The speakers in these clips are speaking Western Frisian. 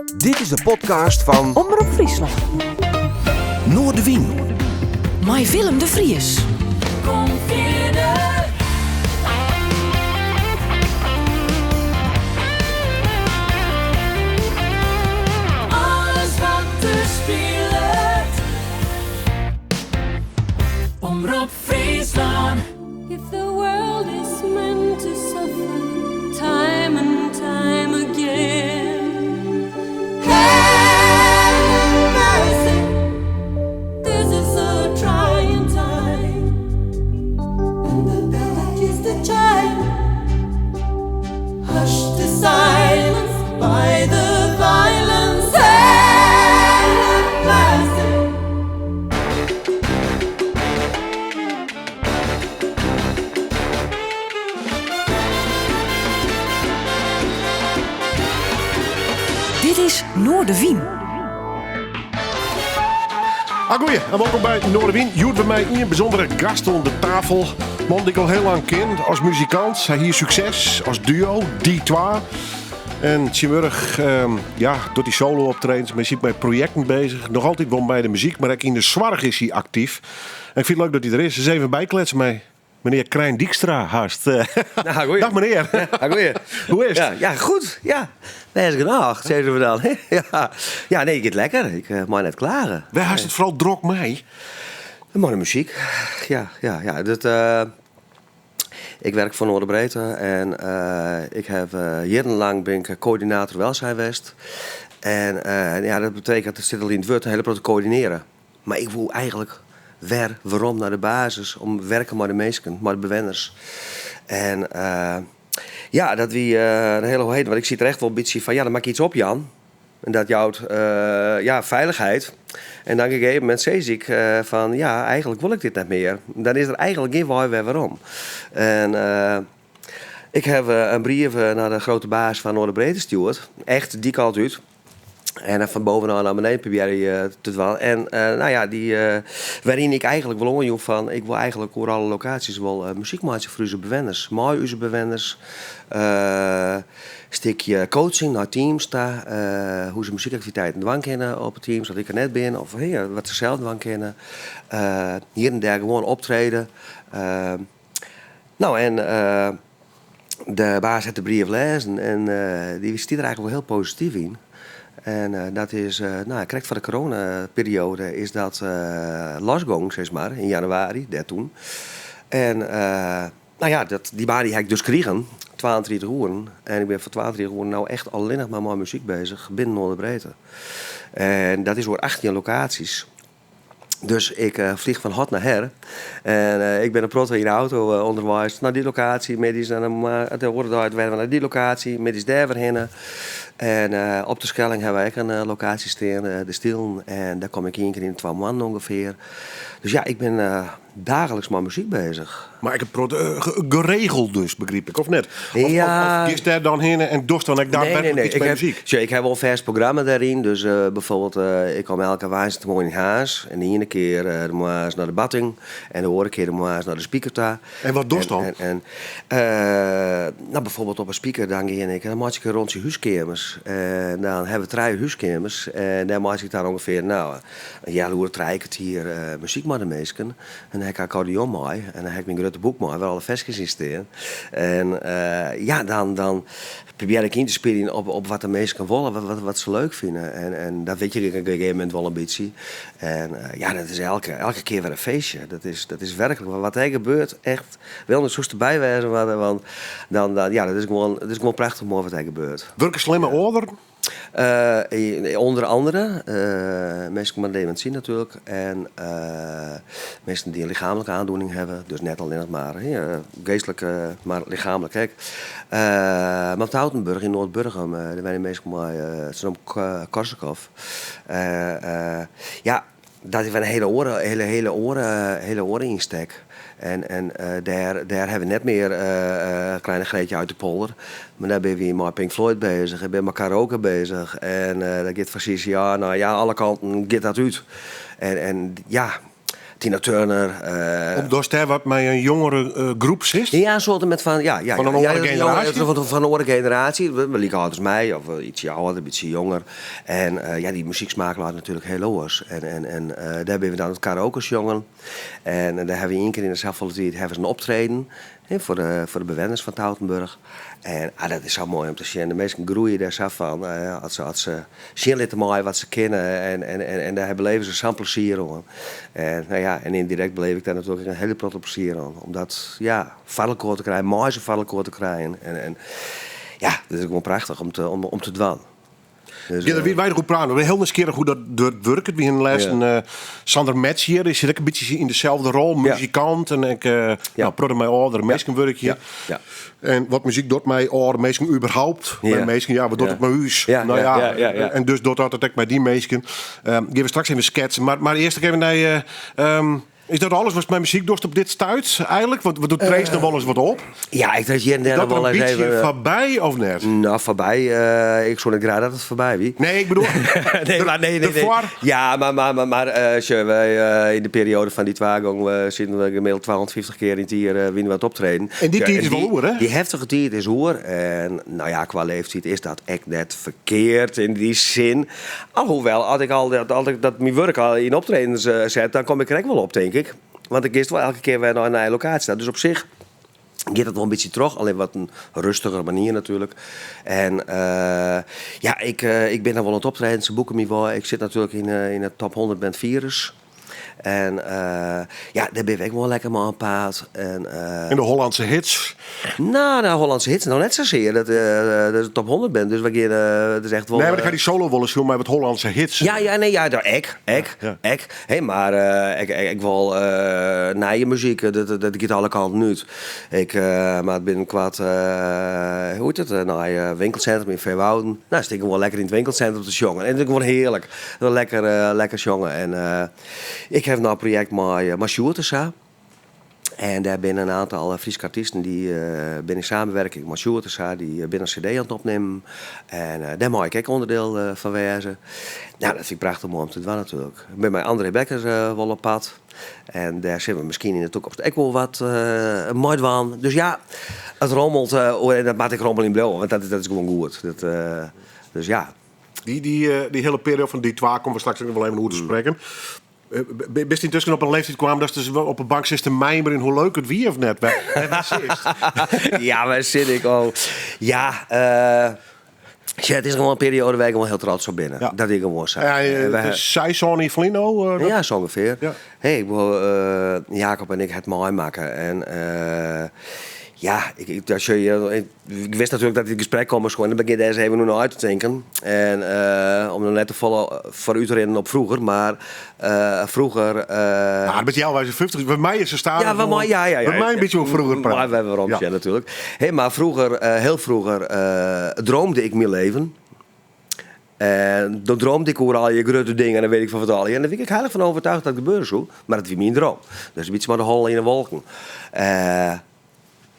Dit is de podcast fan Omrop Fryslân. Noardewyn. Mei Willem de Vries. Kom fierder. Alles wat der spilet. Omrop Fryslân. If the world is meant to suffer time and time again, have mercy. This is a trying time, and the bell that used to chime hushed to silence by the violence. Have mercy. Dit is Noardewyn. Ah, goeie en wolkom by Noardewyn. Hjoed by my ien bysûndere gast oan de tafel. Man dy't ik al hiel lang ken as muzikant. Hy hie sukses as duo, Die Twa. En tsjintwurdich, ja, docht hy solo optredens, mar is ek mei projekten beuzich. Noch altyd wol mei de muzyk, mar ek yn de soarch is hy aktyf. En ik fyn it leuk dat hy der is. Dus even bykletse mei menear Krijn Dijkstra hast. Nou, goeie. Dag menear. Ja, goeie. Hoe is it? Ja, ja, goed. Ja, bêst genôch, sizze we dan. Ja, ja nee, it giet lekker. Ik eh, mei net klage. Wêr hast it foaral drok mei? Mei de muzyk. Ja, ja, ja. Dat, eh, ik werk foar Noorderbreedte en eh, ik ha jierrenlang bin ik coördinator welzijn west. En ja, dat betekent, dat sit al yn it wurd, in hiele protte koördinearje. Mar ik woe eigenlik wer werom nei de basis om werke mei de minsken, mei de bewenners. En ja, dat wie in hiele hoeveelheid, want ik siet der echt wol in bytsje fan, ja, dan moat ik iets opjaan. En dat jout ja, feilichheid. En dan op in gegeven momint sis ik fan, ja, eigenlik wol ik dit net mear. Dan is der eigenlik gjin wei wer werom. En ik ha in brief nei de grutte baas fan Noorderbreedte stjoerd. Echt dy kant út. En dan fan bovenôf nei beneden probearje je te dwaan. En nou ja, dy, wêryn ik eigenlik wol oanjoech fan, ik wol eigenlik oer alle lokaasjes wol muzyk meitsje foar ús bewenners, mei ús bewenners. Stikje coaching nei teams ta, hoe se muzykaktiviteiten dwaan kinne op it team, sa't ik der net bin, of wat se sels dwaan kinne. Hjir en dêr gewoan optrede. No en de baas hat de brief lêzen en dy stie der eigenlik wol hiel posityf yn. En dat is, no krekt foar de coronaperioade is dat losgongen, sis mar, yn januari, dêr toen. En no ja, dat, dy baan dy ha ik dus krigen, 32 oeren. En ik bin foar 32 oeren no echt allinnich mar mei muzyk beuzich binnen Noorderbreedte. En dat is oer 18 lokaasjes. Dus ik fleach fan hot nei her. En ik bin in protte yn de auto ûnderweis nei dy lokaasje, middeis en dan de oare dei wer nei dy lokaasje, middeis dêr wer hinne. En op de Schelling hawwe wy ek in lokaasje stean, de Stilen. En dêr kom ik ien kear yn de 2 moannen ûngefear. Dus ja, ik bin daagliks mei muzyk beuzich. Mar ek in protte geregel dus, begryp ik, of net? Of, Ja. of giest dêr dan hinne en dochst dan ek daadwerklik iets Ik mei heb, muzyk? sjoch, ik ha wol in fêst programma dêryn. Dus bijvoorbeeld, ik kom elke woansdeitemoarn yn Harns. En de iene kear de moarns nei de Batting. En de oare kear de moarns nei de Spiker ta. En wat dochst dan? En, no, bijvoorbeeld op 'e Spiker, dan gean ik, dan meitsje ik in rûntsje húskeamers. En dan hawwe we trije húskeamers. En dêr meitsje ik dan ûngefear, no, in healoere, trije kertier muzyk mei de minsken. En dan ha ik akkordeon mei en dan ha ik myn grutte boek mei wêr alle ferskes yn stean. En ja, dan, dan probearje ik yn te spyljen op, op wat de minsken wolle, wat, wat, wat se leuk fine. En, en dat wit je op in gegeven momint wol in bytsje. En ja, dat is elke, elke kear wer in feestje. Dat is werklik wat dêr gebeurt, echt. Willem, soest derby wêze moatte, want dan, dan, ja, dat is gewoan prachtich moai wat dêr gebeurt. Wurkest allinnich mei âlderen? Under andere minsken mei demintsy natuerlik en minsken dy't in lichaamlike oandoening hawwe. Dus net allinnich mar geastlik, mar lichaamlik ek. Mar op Toutenburg yn Noardburgum, dêr wenje minsken mei syndroom Korsakoff. Ja, dat is wer in hiele oare, hiele, hiele oare, hiele oare ynstek. En, en dêr, dêr hawwe we net mear Kleine Greetje uit de polder. Mar dêr binne wy mei Pink Floyd beuzich, en binne mei karaoke beuzich. En dat giet fan CCR, no ja, alle kanten giet dat út. En, en ja, Tina Turner. Omdatst dêr wat mei in jongere groep sitst? Ja, in soarte met fan, ja, ja. Fan in oare generaasje? Fan in oare generaasje, like âld as my, of ytsje âlder, in bytsje jonger. En ja, dy muzyksmaak leit natuerlik hiel oars. En dêr binne we dan it karaoke sjongen. En dêr hawwe we ien kear yn de safolle tiid hawwe se in optreden. Hè, foar de, foar de bewenners fan Toutenburg. En ah, dat is sa moai om te sjen. De minsken groeie dêr sa fan. As se, as se sjen litte meie wat se kinne. En, en, en, en dêr beleve se sa'n plezier oan. En, nou ja, en yndirekt beleef ik dêr natuerlik ek in hiele protte plezier oan. Om dat, ja, foar elkoar te krijen, mei se foar elkoar te krijen. En, en ja, dat is gewoan prachtich om te, om, om te dwaan. Dus, Ja, der wie weinich oer praten. We binne hiel nijsgjirrich hoe dat dat wurket. We hiene lêsten eh, Sander Metz hjir. Dy sit ek in bytsje yn deselde rol, muzikant. En ek eh, nou, protte mei âldere minsken wurkje. Ja. Ja. En wat muzyk docht mei âldere minsken überhaupt. Ja. Mei minsken, ja, wat docht Ja. it mei ús? Ja, nou ja, ja, ja, ja, ja. En dus docht dat it ek mei dy minsken. Um, gean we straks even sketsen. Mar, mar earst ek even nei... eh, ehm, is dat alles wat mei muzyk dochst op dit stuit eigenlik? Want do treedst noch wolris wat op. Ja, ik treed hjir en dêr Dat noch er wol in eens bytsje even... foarby of net? Nou, foarby. eh, ik soe net graach dat it foarby wie. Nee, ik bedoel... nee, mar nee, nee, nee. Derfoar? Ja, mar, mar, mar, mar eh, sjoch, wy, eh, yn de perioade fan Die Twa gongen we, sieten we gemiddeld 250 kear yn it jier eh, wiene we oan it optreden. En dy Sjoch, tiid is wol oer, hè? Dy heftige tiid is oer. En nou ja, kwa leeftiid is dat ek net ferkeard yn dy sin. Alhoewel, as ik al dat, as ik dat myn wurk al yn optredens eh, set, dan kom ik der ek wol op, tink ik. Want ik giest wol elke kear wer nei in nije lokaasje ta. Dus op sich giet it wol in bytsje troch, allinnich wat in rêstiger manier natuerlik. En eh, ja, ik, eh, ik bin noch wol oan it optreden, se boeke my wol. Ik sit natuerlik yn, eh, yn de top 100 band Virus. En eh, ja, dêr binne we ek wol lekker mei oan paad. En, eh, En de Hollandse hits. nou, de Hollandse hits noch net sasear. Dat, eh, dat is de top 100 band, dus we gean, eh, het is echt wol... Nee, mar ik ha dy solo wolris sjoen mei wat Hollandse hits. Ja, ja, nee, ja, dat ek, ek, Ja. ek. Hé, mar eh, ik, ik, ik wol eh, nije muzyk, dat, dat giet alle kanten út. Ik eh, moat binnenkoart, eh, hoe hjit it, nei it winkelsintrum yn Feanwâlden. Nou, stean ik gewoan lekker yn it winkelsintrum te sjongen. En dat is gewoan hearlik. Lekker, eh, lekker sjonge. En eh, ik ha no in projekt mei, eh, mei Sjoerd sa. En dêr binne in oantal eh, Fryske artysten dy eh, binne yn samenwerking mei Sjoerd sa, dy eh, binne in cd oan it opnimmen. En eh, dêr mei ik ek ûnderdiel eh, fan wêze. Nou, dat fyn ik prachtich moai om te dwaan natuerlik. Ik bin mei André Bekkers eh, wol op pad. En dêr sille we miskien yn de takomst ek wol wat eh mei dwaan. Dus ja, it rommelt eh, oer- en dat moat ek rommeljen bliuwe, want dat, dat is gewoan goed. Dat, eh, dus ja. Dy, dy, eh, dy hiele perioade fan Die Twa komme we straks ek noch wol even oer te sprekken. Eh, Bist yntusken op in leeftiid kaam datst dus wol op 'e bank sitst te mijmeren hoe leuk it wie of net? Wêr, wêr sitst? ja, wêr sit ik al? Ja, eh, sjoch, it is gewoan in perioade wêr't ik gewoan hiel trots op bin. Ja. Dat is gewoan sa. Ja, Eh, eh, we- it is seis jier ferlyn no? eh, dat- Ja, sa ûngefear. Ja. Hey, ik bedoel, eh, Jacob en ik ha it meimakke. En eh, ja, ik, ik, dat sjoch je, ik, ik wist natuerlik dat dit gesprek komme soe. En dan begjin ik dêr ris even oer nei te tinken. En eh, om noch net te folle foarút te rinnen op froeger. Mar eh, froeger... eh, Ja, met jou wij zijn 50. By my is se staan. ja, we mei, ja, ja, ja. By my in bytsje oer froeger Maar prate. we werom Ja. ja. natuerlik. Hey, mar froeger, eh, hiel froeger, eh, droomde ik myn leven. En dan droomde ik oer al je grutte dingen en dan weet ik fan wat al. En dêr wie ik heilich fan oertsjûge dat it gebeure soe. Mar dat wie myn dream. Dus in bytsje mei de holle yn de wolken. Eh,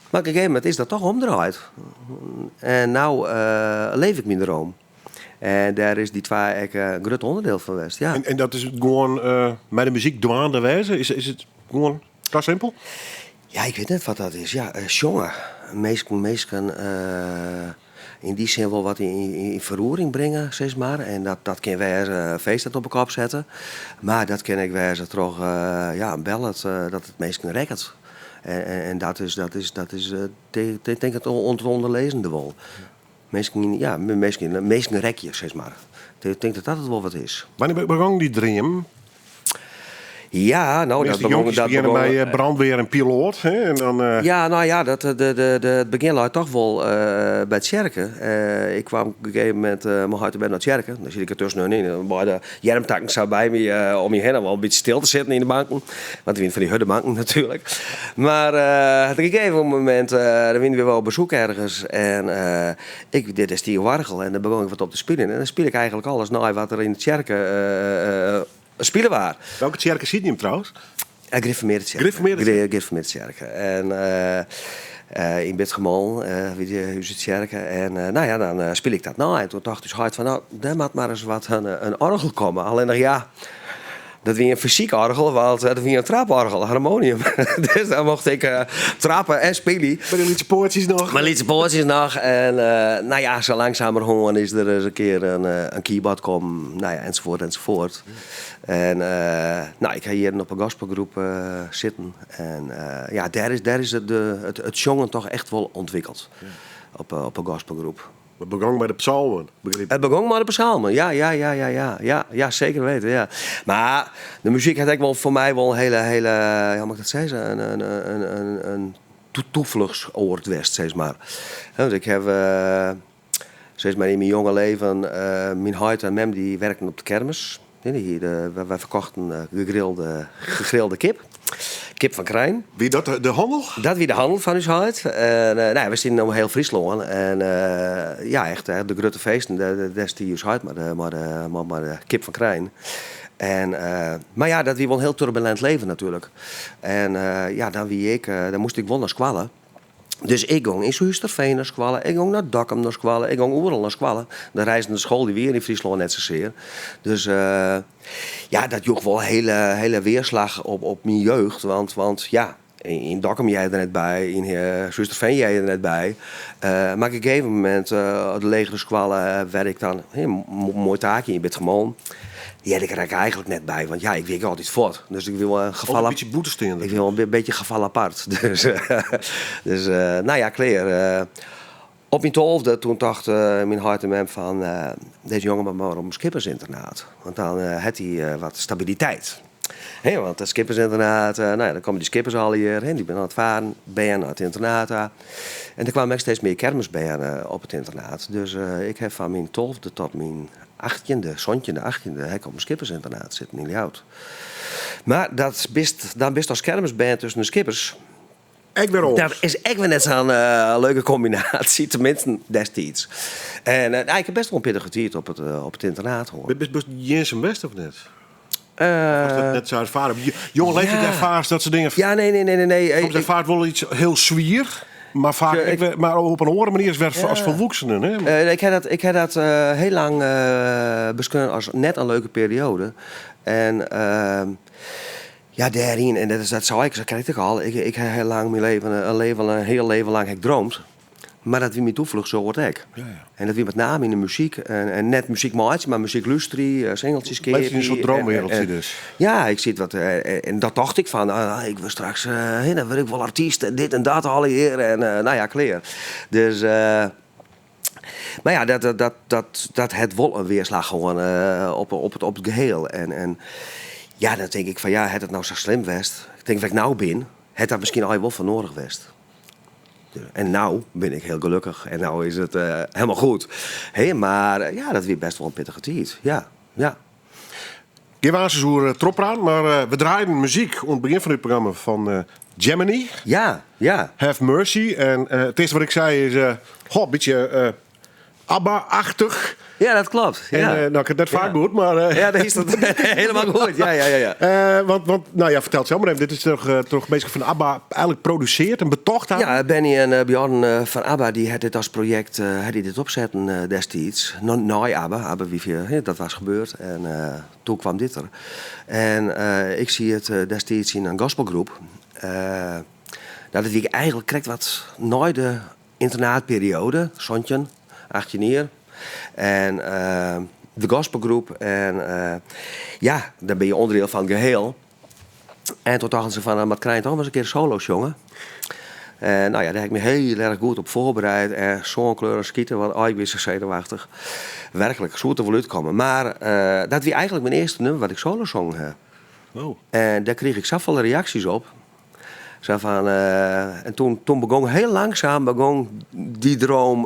mar op in gegeven momint is dat dochs omdraaid. En no eh, leef ik myn dream. En dêr is Die Twa ek eh, in grut ûnderdiel fan west. Ja. En, en dat is gewoan eh mei de muzyk dwaande wêze? Is, is it gewoan sa simpel? Ja, ik wit net wat dat is. Ja, eh, sjonge. Minsken, minsken eh, yn dy sin wol wat yn, yn, yn ferroering bringe, sis mar. En dat, dat kin wêze in feest dat op 'e kop sette. Mar dat kin ek wêze troch eh, ja, in ballad, eh, dat it minsken rekket. En, en, en dat is, dat is, dat is eh, tink ik it ûnderlizzende wol. Minsken, ja, minsken, minsken rekje, sis mar. Ik tink dat dat it wol wat is. Wannear begûn dy dream? Ja, nou, De dat measte begûn... jonkjes Dat begjinne begûn mei eh, brandweer en piloat. Hè? En dan, eh, Ja, nou ja, dat, de, de, de, it begjin leit dochs wol eh, by tsjerke. Eh, ik kaam op in gegeven momint uh, mei heit by nei tsjerke. Dan sit ik der tusken yn. Mei de earmtakken sa by my eh, om my hinne, wol in bytsje stil te sitten yn de banken. Want it wiene fan dy hurde banken natuerlik. Mar eh, op in gegeven momint, uh, dan wiene we wol op besoek ergens. En eh, ik, dit is dy oargel en dan begûn ik wat op te spyljen. En dan spile ik eigenlik alles nei wat der yn de tsjerke eh, spile waard. Welke tsjerke sit jim trouwens? Ja, Gereformearde tsjerke. Gereformearde tsjerke. Gereformearde tsjerke. En eh eh, yn Bitgummole, eh wie de hústsjerke. En eh, nou ja, dan eh, spile ik dat nei. En doe tocht ús heit fan, nou, dêr moat mar ris wat in, in oargel komme. Allinnich ja, Dat wie in fysyk oargel, want dat wie in trapoargel, in harmonium. Dus dan mocht ik trappe en spylje. Mei dy lytse poatsjes noch. Mei lytse poatsjes noch. En no ja, sa langsumerhân is der ris in kear in keyboard kommen, no ja, ensafuort ensafuort. En no, ik ha jierren op in gospelgroep sitten. En ja, dêr is, dêr is it, it sjongen toch echt wol ûntwikkeld. Op 'e gospelgroep. It begong mei de psalmen, begryp ik. It begong mei de psalmen, ja, ja, ja, ja, ja, ja, ja, seker weten, ja. Mar de muzyk hat ek wol foar my wol in hele, hele, ja, moat ik dat sizze, in, in, in, in, in toefluchtsoord west, sis mar. Want ik haw, sis mar, yn myn jonge leven, myn heit en mem dy werkten op de kermis. Wy ferkochten gegrilde, gegrilde kip. Kip van Krijn. Wie dat de hannel? Dat wie de hannel fan ús heit. En, nou ja, we stienen om hiel Fryslân. En ja, echt de grutte feesten, dêr stie ús heit mei de kip van Krijn. En, mar ja, dat wie wol in hiel turbulint leven natuerlik. En ja, dan wie ik, dan moast ik wol nei skoalle. Dus ik gong yn Surhústerfean nei skoalle, ik gong nei Dokkum nei skoalle, ik gong oeral nei skoalle. De reizende school dy wie yn Fryslân net sasear. Dus ja, dat joech wol hele, hele weerslag op myn jeugd. Want, want ja, yn Dokkum hear je der net by, yn Surhústerfean hear je der net by. Mar op in gegeven momint, op de legere skoalle, wer ik dan, moai taakje, je bent gemollen. Hearde ik der eigenlik net by, want ja, ik wie ek altyd fuort. Dus ik wie wol in gefal. Een bytsje bûtensteander. Ik wie wol in bytsje gefal apart. Dus, dus nou ja, klear. Op myn 12e, toen tocht myn heit en mem fan, dizze jonge moat mar op in skippersinternaat. Want dan hat hy wat stabiliteit. Hè, want dat skippersynternaat, nou ja, dan komme dy skippers allegear, hè, dy binne oan it faren, bern nei it ynternaat ta. En der kwamen ek steeds mear kermisbern op it ynternaat. Dus ik ha fan myn 12e tot myn achttjinde, santjinde, achttjinde, ha ik op in skippersynternaat sitten yn Ljouwert. Mar dat bist, dan bist as kermisbern tusken de skippers. Ek wer oars. Dat is ek wer net sa'n leuke kombinaasje, teminsten destiids. En nou, ik ha best wol in pittige tiid op it ynternaat hân. Bist iensum west of net? Of dat net sa erfaren? Jonge leeftijd erfaarst dat soart dingen. Ja, nee, nee, nee, nee, nee. Soms erfaart wol iets hiel swier, mar faak ek wer, mar op in oare manier wer as folwoeksenen. Hè? Ik ha dat hiel lang beskreaun as net in leuke perioade. En ja, dêryn, en dat is, dat sei ik, dat krekt ek al, ik ha hiel lang myn leven, in leven, in hiel leven lang ha ik droomd. Mar dat wie myn toefluchtsoord ek. Ja, ja. En dat wie met name yn de muzyk. En net muzyk meitsje, mar muzyk lústerje, singeltsjes Leef je in een soort keapje. droomwereldje dus. Ja, ik siet wat, en dat tocht ik fan, ah, ik wurd straks, hè, dan wurd ik wol artyst en dit en dat allegear. En nou ja, klear. Dus, mar ja, dat hat wol in weerslag hân op it geheel. En ja, dan tink ik fan, ja, hat it no sa slim west? Ik tink, wêr't ik no bin, hat dat miskien allegear wol foar noadich west. En no bin ik hiel gelokkich en no is it helemaal goed. Hè, mar ja, dat wie best wol in pittige tiid. Ja, ja. Gean we aansens oer trochpraten, mar we draaiden muzyk oan it begjin fan dit programma fan Gemini. Ja, ja. Have Mercy. En it earste wat ik sei is, goh, in bytsje ABBA-achtich. Ja, dat klopt. En, Ja. nou, ik ha it net faak Ja. goed, mar... Ja, dat is dat helemaal goed. Ja, ja, ja, ja. Want, nou ja, fertel it sels mar even. Dit is troch minsken fan ABBA eigenlik produsearre en betocht. Ja, Benny en Bjorn fan ABBA dy hat dit as projekt, hat dy dit opsetten destiids. No, nei ABBA. ABBA wie fia, hè, dat was gebeurd. En toen kwam dit der. En ik siet destiids yn in gospelgroep. Nou, dat wie eigenlik krekt wat nei de ynternaatperioade, 17, 18 jier. En de gospelgroep. En ja, dan bin je ûnderdiel fan it geheel. En toen tochten se fan, dan moat Krijn toch mar ris in kear solo sjonge. En nou ja, dêr ha ik my hiel erch goed op foarbereid. En sân kleuren skite, want oh, ik wie sa senuwachtich. Werklik, soe it der wol útkomme. Mar dat wie eigenlik myn earste nûmer wat ik solo songen ha. Oh. En dêr krige ik safolle reaksjes op. Sa fan, en toen, toen begong hiel langsaam begong dy droom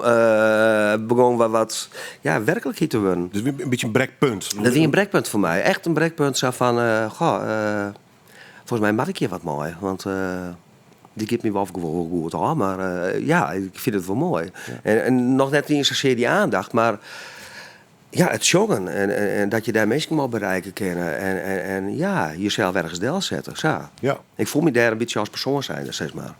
begong wat, wat ja, werklikheid te wurden. Dus in bytsje in brekpunt. Dat wie in brekpunt foar my. Echt in brekpunt sa fan, goh, folgens my moat ik hjir wat mei. Want dit giet my wol gewoan goed ôf, mar ja, ik fyn it wol moai. En noch net iens sasear dy oandacht, mar ja, it sjongen en dat je dêr minsken mei bereiken kinne en ja, jesels ergens delsette, sa. Ja. Ik fiel my dêr in bytsje as persoan zijnde, sis mar.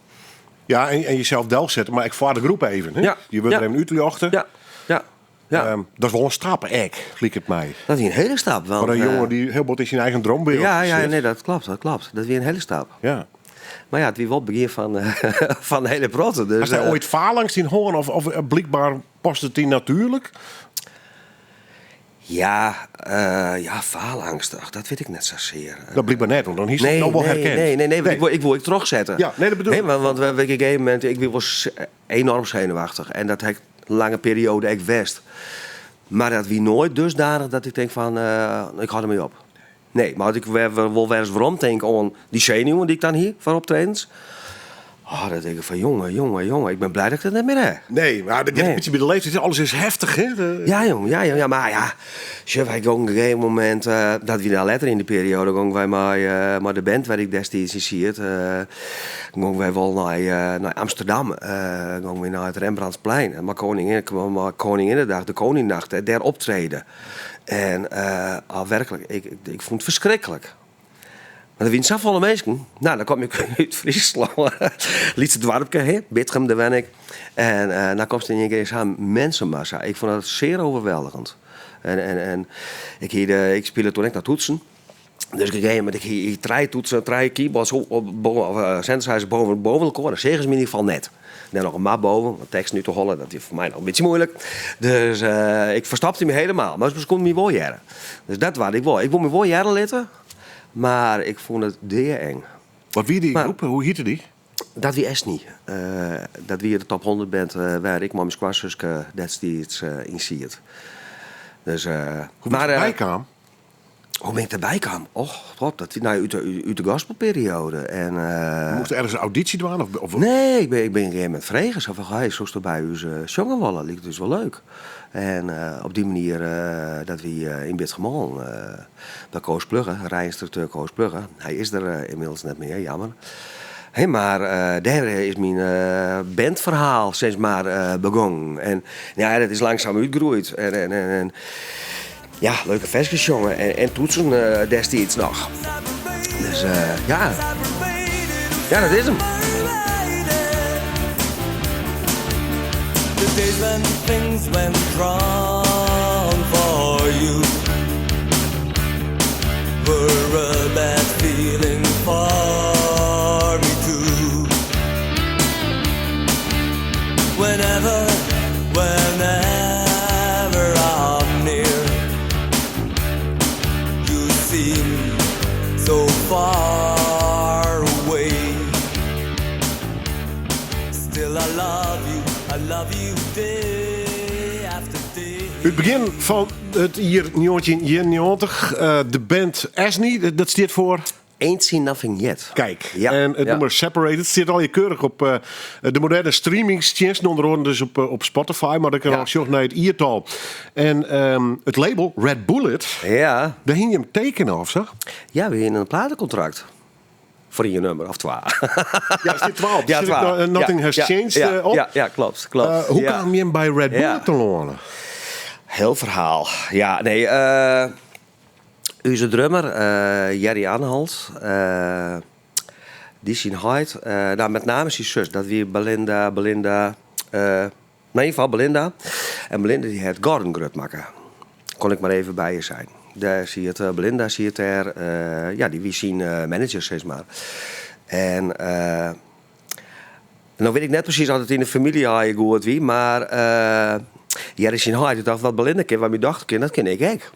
Ja, en jesels delsette, mar ek foar de groep even. Hè? Ja. Je wurdt Ja. der even útljochte. Ja, ja. Ja. Dat is wol in stap ek, liket my. Dat wie in hiele stap. Want, Foar in jonge dy't hiel bot yn syn eigen droomwereld Ja, ja, sit. nee, dat kloppet, dat kloppet. Dat wie in hiele stap. Ja. Mar ja, it wie wol it begjin fan, fan in hiele protte. Dus, Hast dêr oait faalangst yn hân of, of blykber past it dy natuerlik? Ja, ja, faalangst, ach, dat wit ik net sasear. Dat blykber net, want dan hiest it no wol herkend. Nee, nee, nee, want ik woe ek trochsette. Ja, nee, dat bedoel ik. Nee, want op in gegeven momint, ik wie wol enorm senuwachtich en dat ha ik lange periode ek west. Mar dat wie noait dusdanich dat ik tink fan, ik hâld dermei op. Nee, mar as ik wer wol wer ris werom tink oan dy senuwen dy't ik dan hie foar optredens, oh, dan tink ik fan jonge, jonge, jonge, ik bin blij dat ik dat net mear ha. Nee, mar dat heart in bytsje by de leeftijd, alles is heftich, hè? Ja, jong, ja, jong, ja, mar ja, sjoch, wy gongen op in gegeven momint, dat wie dan letter yn de perioade, gongen wy mei, mei de band wêr't ik destiids yn siet, gongen wy wol nei, nei Amsterdam, gongen wy nei it Rembrandtplein, mei Koningin, mei Koninginnedag, de Koningnacht, dêr optrede. En oh, werklik, ik, ik fûn it ferskriklik. Mar der wiene safolle minsken. No, dan kom ik út Fryslân, lytse doarpke, hè, Bitgum, dêr wenne ik. En uh, dan komst yn ien kear sa'n mensenmassa. Ik fûn dat zeer overweldigend. En, en, en ik, hie de, ik spile toen ek noch toetsen. Dus op in gegeven momint, ik hie trije toetsen, trije keyboards, of synthesizers boven, boven elkoar. Dat seagen se my yn ieder gefal net. Dêr noch in map boven, want teksten út te holle, dat wie foar my noch in bytsje muoilik. Dus ik ferstopte my helemaal, mar se koene my wol hearre. Dus dat waard ik wol. Ik woe my wol hearre litte, mar ik fûn it deaeng. Wat wie dy Mar- groep? Hoe hiette dy? Dat wie Esnie. Dat wie de top 100 band wêr ik mei myn skoansuske destiids yn siet. Dus, Hoe mar, mar, derby kaam? Hoe bin ik derby kaam? Och, god, dat wie nou út de gospelperiode. En, Moast ergens in audysje dwaan? Of, of... Nee, ik bin, ik bin op in gegeven momint frege. Sa fan, hey, soesto by ús sjonge wolle? Liket ús wol leuk. En op dy manier dat wie yn Bitgummole by Koos Plugge, rijynstrukteur Koos Plugge. Hy is der ynmiddels net mear, jammer. Hey, mar dêr is myn bandferhaal sis mar begongen. En ja, dat is langsaam útgroeid. En, en, en, en ja, leuke ferskes sjonge en, en toetsen destiids noch. Dus ja. Ja, dat is 'm. The days when things went wrong for you were a bad feeling for me too. Whenever, whenever I'm near, you seem so far away. Still I love you, I love you day after day. It begjin fan it jier 1991, de band Esnie, dat stiet foar? Ain't Seen Nothing Yet. Kijk, Ja, en it ja. nûmer Separated stiet allegear keurich op de moderne streamingstsjinsten, ûnder oaren dus op, op Spotify, mar ik al sjoch nei it jiertal. En it label Red Bullet, dêr hiene jim tekene of sa? Ja, we hiene in platekontrakt. Foar ien nûmer, of twa. Ja, der stiet twa op. Ja, Der stiet twa. ek Nothing Ja, Has ja, Changed ja, op. Ja, ja, klopt, klopt. Hoe Ja. kaam jim by Red Ja. Bullet telâne? Hiel ferhaal. Ja, nee. Ús drummer, Jerry Anhalt, dy syn heit, no met name syn sus, dat wie Belinda, Belinda, in ieder gefal Belinda. En Belinda dy hat Gordon grut makke. Kon ik maar even bij je zijn. Dêr siet Belinda siet dêr, ja, dy wie syn manager sis mar. En no wit ik net presys oft it yn de famylje allegear goed wie, mar Jerry syn heit dy tocht wat Belinda kin, wat myn dochter kin, dat kin ik ek.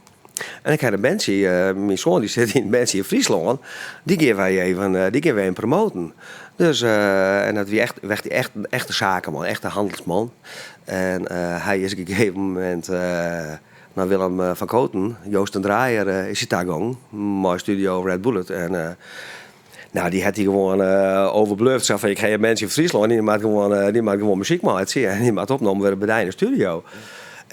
En ik ha in bandsje, myn soan dy sit yn in bandsje yn Fryslân, dy gean wy even, dy gean wy even promoten. Dus, en dat wie echt, echt, echt, echte sakeman, echte hannelsman. En hy is op in gegeven momint nei Willem van Kooten, Joost den Draaier, is hy tagongen mei studio Red Bullet. En no, dy hat hy gewoan overbluft. Sa fan, ik ha in bandsje yn Fryslân, dy moat gewoan, dy moat gewoan muzyk meitsje en dy moat opnommen wurde by dy yn de studio.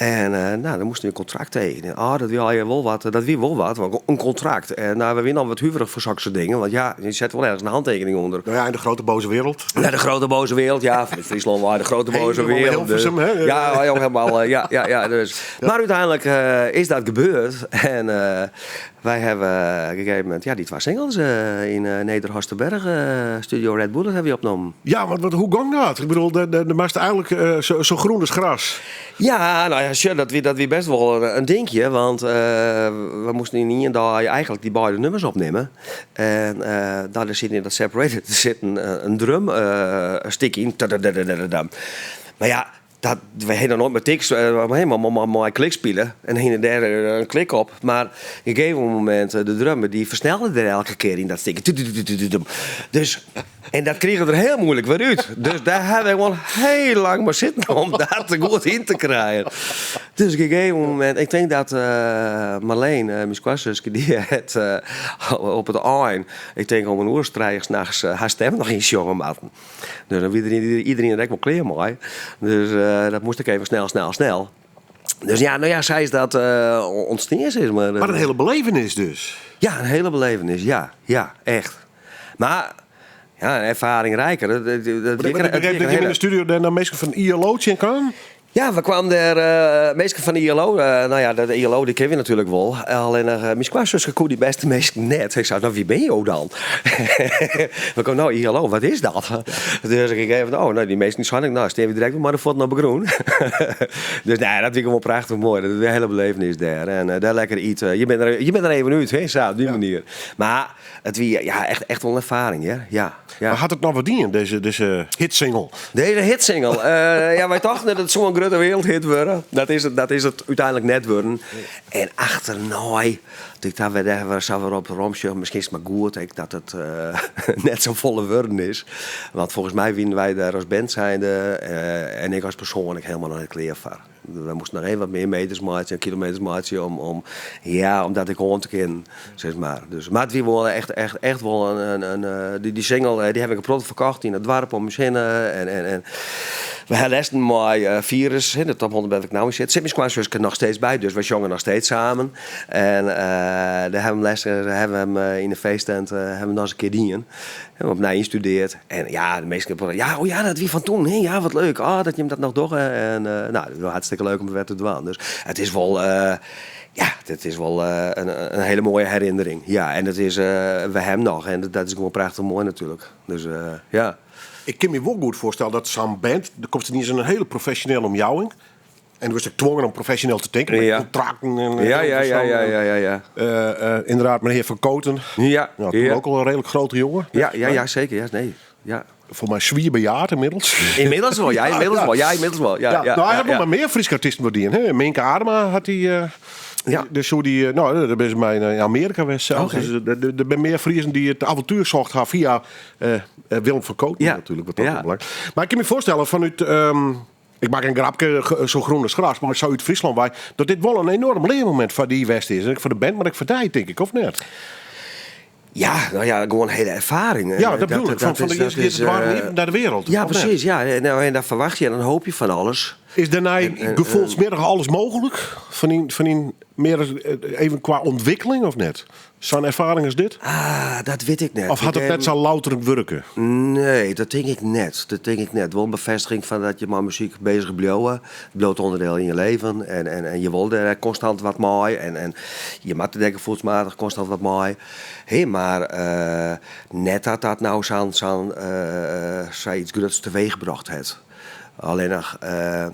En no, dan moasten we in kontrakt tekenje. Oh, dat wie allegear wol wat, dat wie wol wat, want in kontrakt. En no, we wiene al wat huverich foar sokke dingen, want ja, je set wol ergens in handtekening ûnder. Nou ja, in de grote boze wereld. Ja, de grote boze wereld, ja. Fan Fryslân wei de grote boze Helemaal wereld. Hilversum, hè? Ja, ja, helemaal, ja, ja, ja, dus. Mar úteinlik is dat gebeurd. En wy hawwe op in gegeven momint, ja, dy twa singles yn Nederhorstenberg, Studio Red Bullet, hawwe wy opnommen. Ja, want hoe gong dat? Ik bedoel, de, de, de moast eigentlik zo, zo groen as gras. Ja, no ja, sjoch, dat wie, dat wie best wol in dinkje, want we moasten yn ien dei eigentlik dy beide nummers opnimme. En nou, der sit yn dat Separated der sit in drum stik yn. Mar ja, dat, we hiene noch noait mei tiks, mei klik spile en hiene dêr in klik op. Mar op in gegeven momint, de drummer dy fersnelde der elke kear yn dat stik. Dus, en dat krige er hiel muoilik wer út. Dus dêr ha we gewoan hiel lang mei sitten om dat der goed yn te krijen. Dus op in gegeven momint, ik tink dat Marleen, myn skoansuske, dy hat op it ein, ik tink om in oer as trije nachts, har stim noch ynsjonge moatten. Dus dan wie der iderien der ek wol klear mei. Dus dat moast ek even snel, snel, snel. Dus ja, no ja, sa is dat ûntstien, sis mar. Mar in hiele belevenis dus. Ja, in hiele belevenis, ja. Ja, echt. Mar, ja, in ervaring rijker. Dat, dat, dat, Ik begreep dat jim yn de studio dêr dan minsken fan ILO tsjin kamen? Ja, we kwamen dêr uh, minsken fan de ILO. Uh, no ja, de ILO dy kenne we natuerlik wol. Allinnich uh, myn skoansuske koe dy bêste minsken net. Ik sei, no wie binne jo dan? We komen, no ILO, wat is dat? Dus ik even, oh, no, dy minsken seinen, no, stean we direkt mei de fuotten op de grûn. Dus nee, dat wie gewoan prachtich moai. Dat wie in hiele belevenis dêr. En uh, dêr lekker ite. Je binne der, je binne der even út, hè, sa, op dy manier. Mar it wie ja, echt, echt wol in erfaring, hear. Ja, ja. Mar hat it noch wat dien, dizze, dizze hitsingle? Dizze hitsingle? Uh, ja, wy tochten dat it soe in grutte wereldhit wurde. Dat is it, dat is it úteinlik net wurden. En achternei, ik ta wer dêr sa wer op weromsjoch, miskien is it mar goed ek dat it uh, net sa folle wurden is. Want folgens my wiene wy dêr as band zijnde uh, en ik as persoan ek hielendal noch net klear foar. We moasten noch even wat mear meters meitsje en kilometers meitsje om, om, ja, om dat ek oan te kinnen, sis mar. Dus, mar it wie wol echt, echt, echt wol in, in, in dy, dy single dy ha ik in protte ferkocht yn it doarp om ús hinne. En, en, en we ha lêsten mei uh, Virus, de top 100 wêr't ik no yn sit, sit myn skoansuske noch steeds by, dus wy sjonge noch steeds samen. En uh, dêr ha we him lêsten ha we him yn de feesttent uh, ha we noch ris in kear dien. Hebben we opnij ynstudearre. En ja, de minsken, ja, oh ja, dat wie fan toen. Hè? Ja, wat leuk. Oh, dat jim dat noch dogge. En uh, no, dat wie hartstikke leuk om it wer te dwaan. Dus it is wol, uh, ja, it is wol uh, in, in hiele moaie herinnering. Ja, en dat is, uh, we ha him noch. En dat is gewoan prachtich moai natuerlik. Dus uh, ja. Ik kin my wol goed foarstelle dat sa'n band, der komst yn in hiele profesjonele omjouwing. En do wurdst ek twongen om profesjoneel te tinken met kontrakten en Ja. Inderdaad, menear Van Kooten. Nou, toen ook al een redelijk grote jongen. Ja, zeker. Ja, nee. Ja. Foar my swier bejaard ynmiddels. Ynmiddels wol, ja, ynmiddels wol. Ja, ynmiddels wol. Ja, Nou, hy hat wol mei mear Fryske artysten wat dien. Hè? Minke Adema hat dy. Dus soe dy, no, dêr binne se mei yn Amearika west sels. Dus der binne mear Friezen dy't it avontuer socht ha fia Willem van Kooten natuerlik, wat dat oanbelanget. Mar ik kin my foarstelle fanút Ik makke in grapke, zo groen as gras, mar sa út Fryslân wei, dat dit wol in enoarm learmomint foar dy west is. En ek foar de band, mar ek foar dy, tink ik, of net? Ja, no ja, gewoan in hiele erfaring. Ja, dat bedoel ik. Fan de earste kear de doarren iepen nei de wereld. Ja, precies. Ja. Nou, en dan ferwachtsje en dan hoopje fan alles. Is dêrnei gefoelsmjittich alles mooglik? Fan dyn mear even kwa ûntwikkeling of net? Sa'n erfaring as dit? Ah, dat wit ik net. Of hat it net sa louterend wurke? Nee, dat tink ik net. Dat tink ik net. Wol in befêstiging fan dat je mei muzyk bezich bliuwe. It bliuwt ûnderdiel yn je leven en, en, en je wol dêr konstant wat mei. En, en je moatte dêr gefoelsmatich konstant wat mei. Hé, mar uh, net dat dat no sa'n sa'n uh, sayts gruts teweechbrocht hat. Allinnich uh,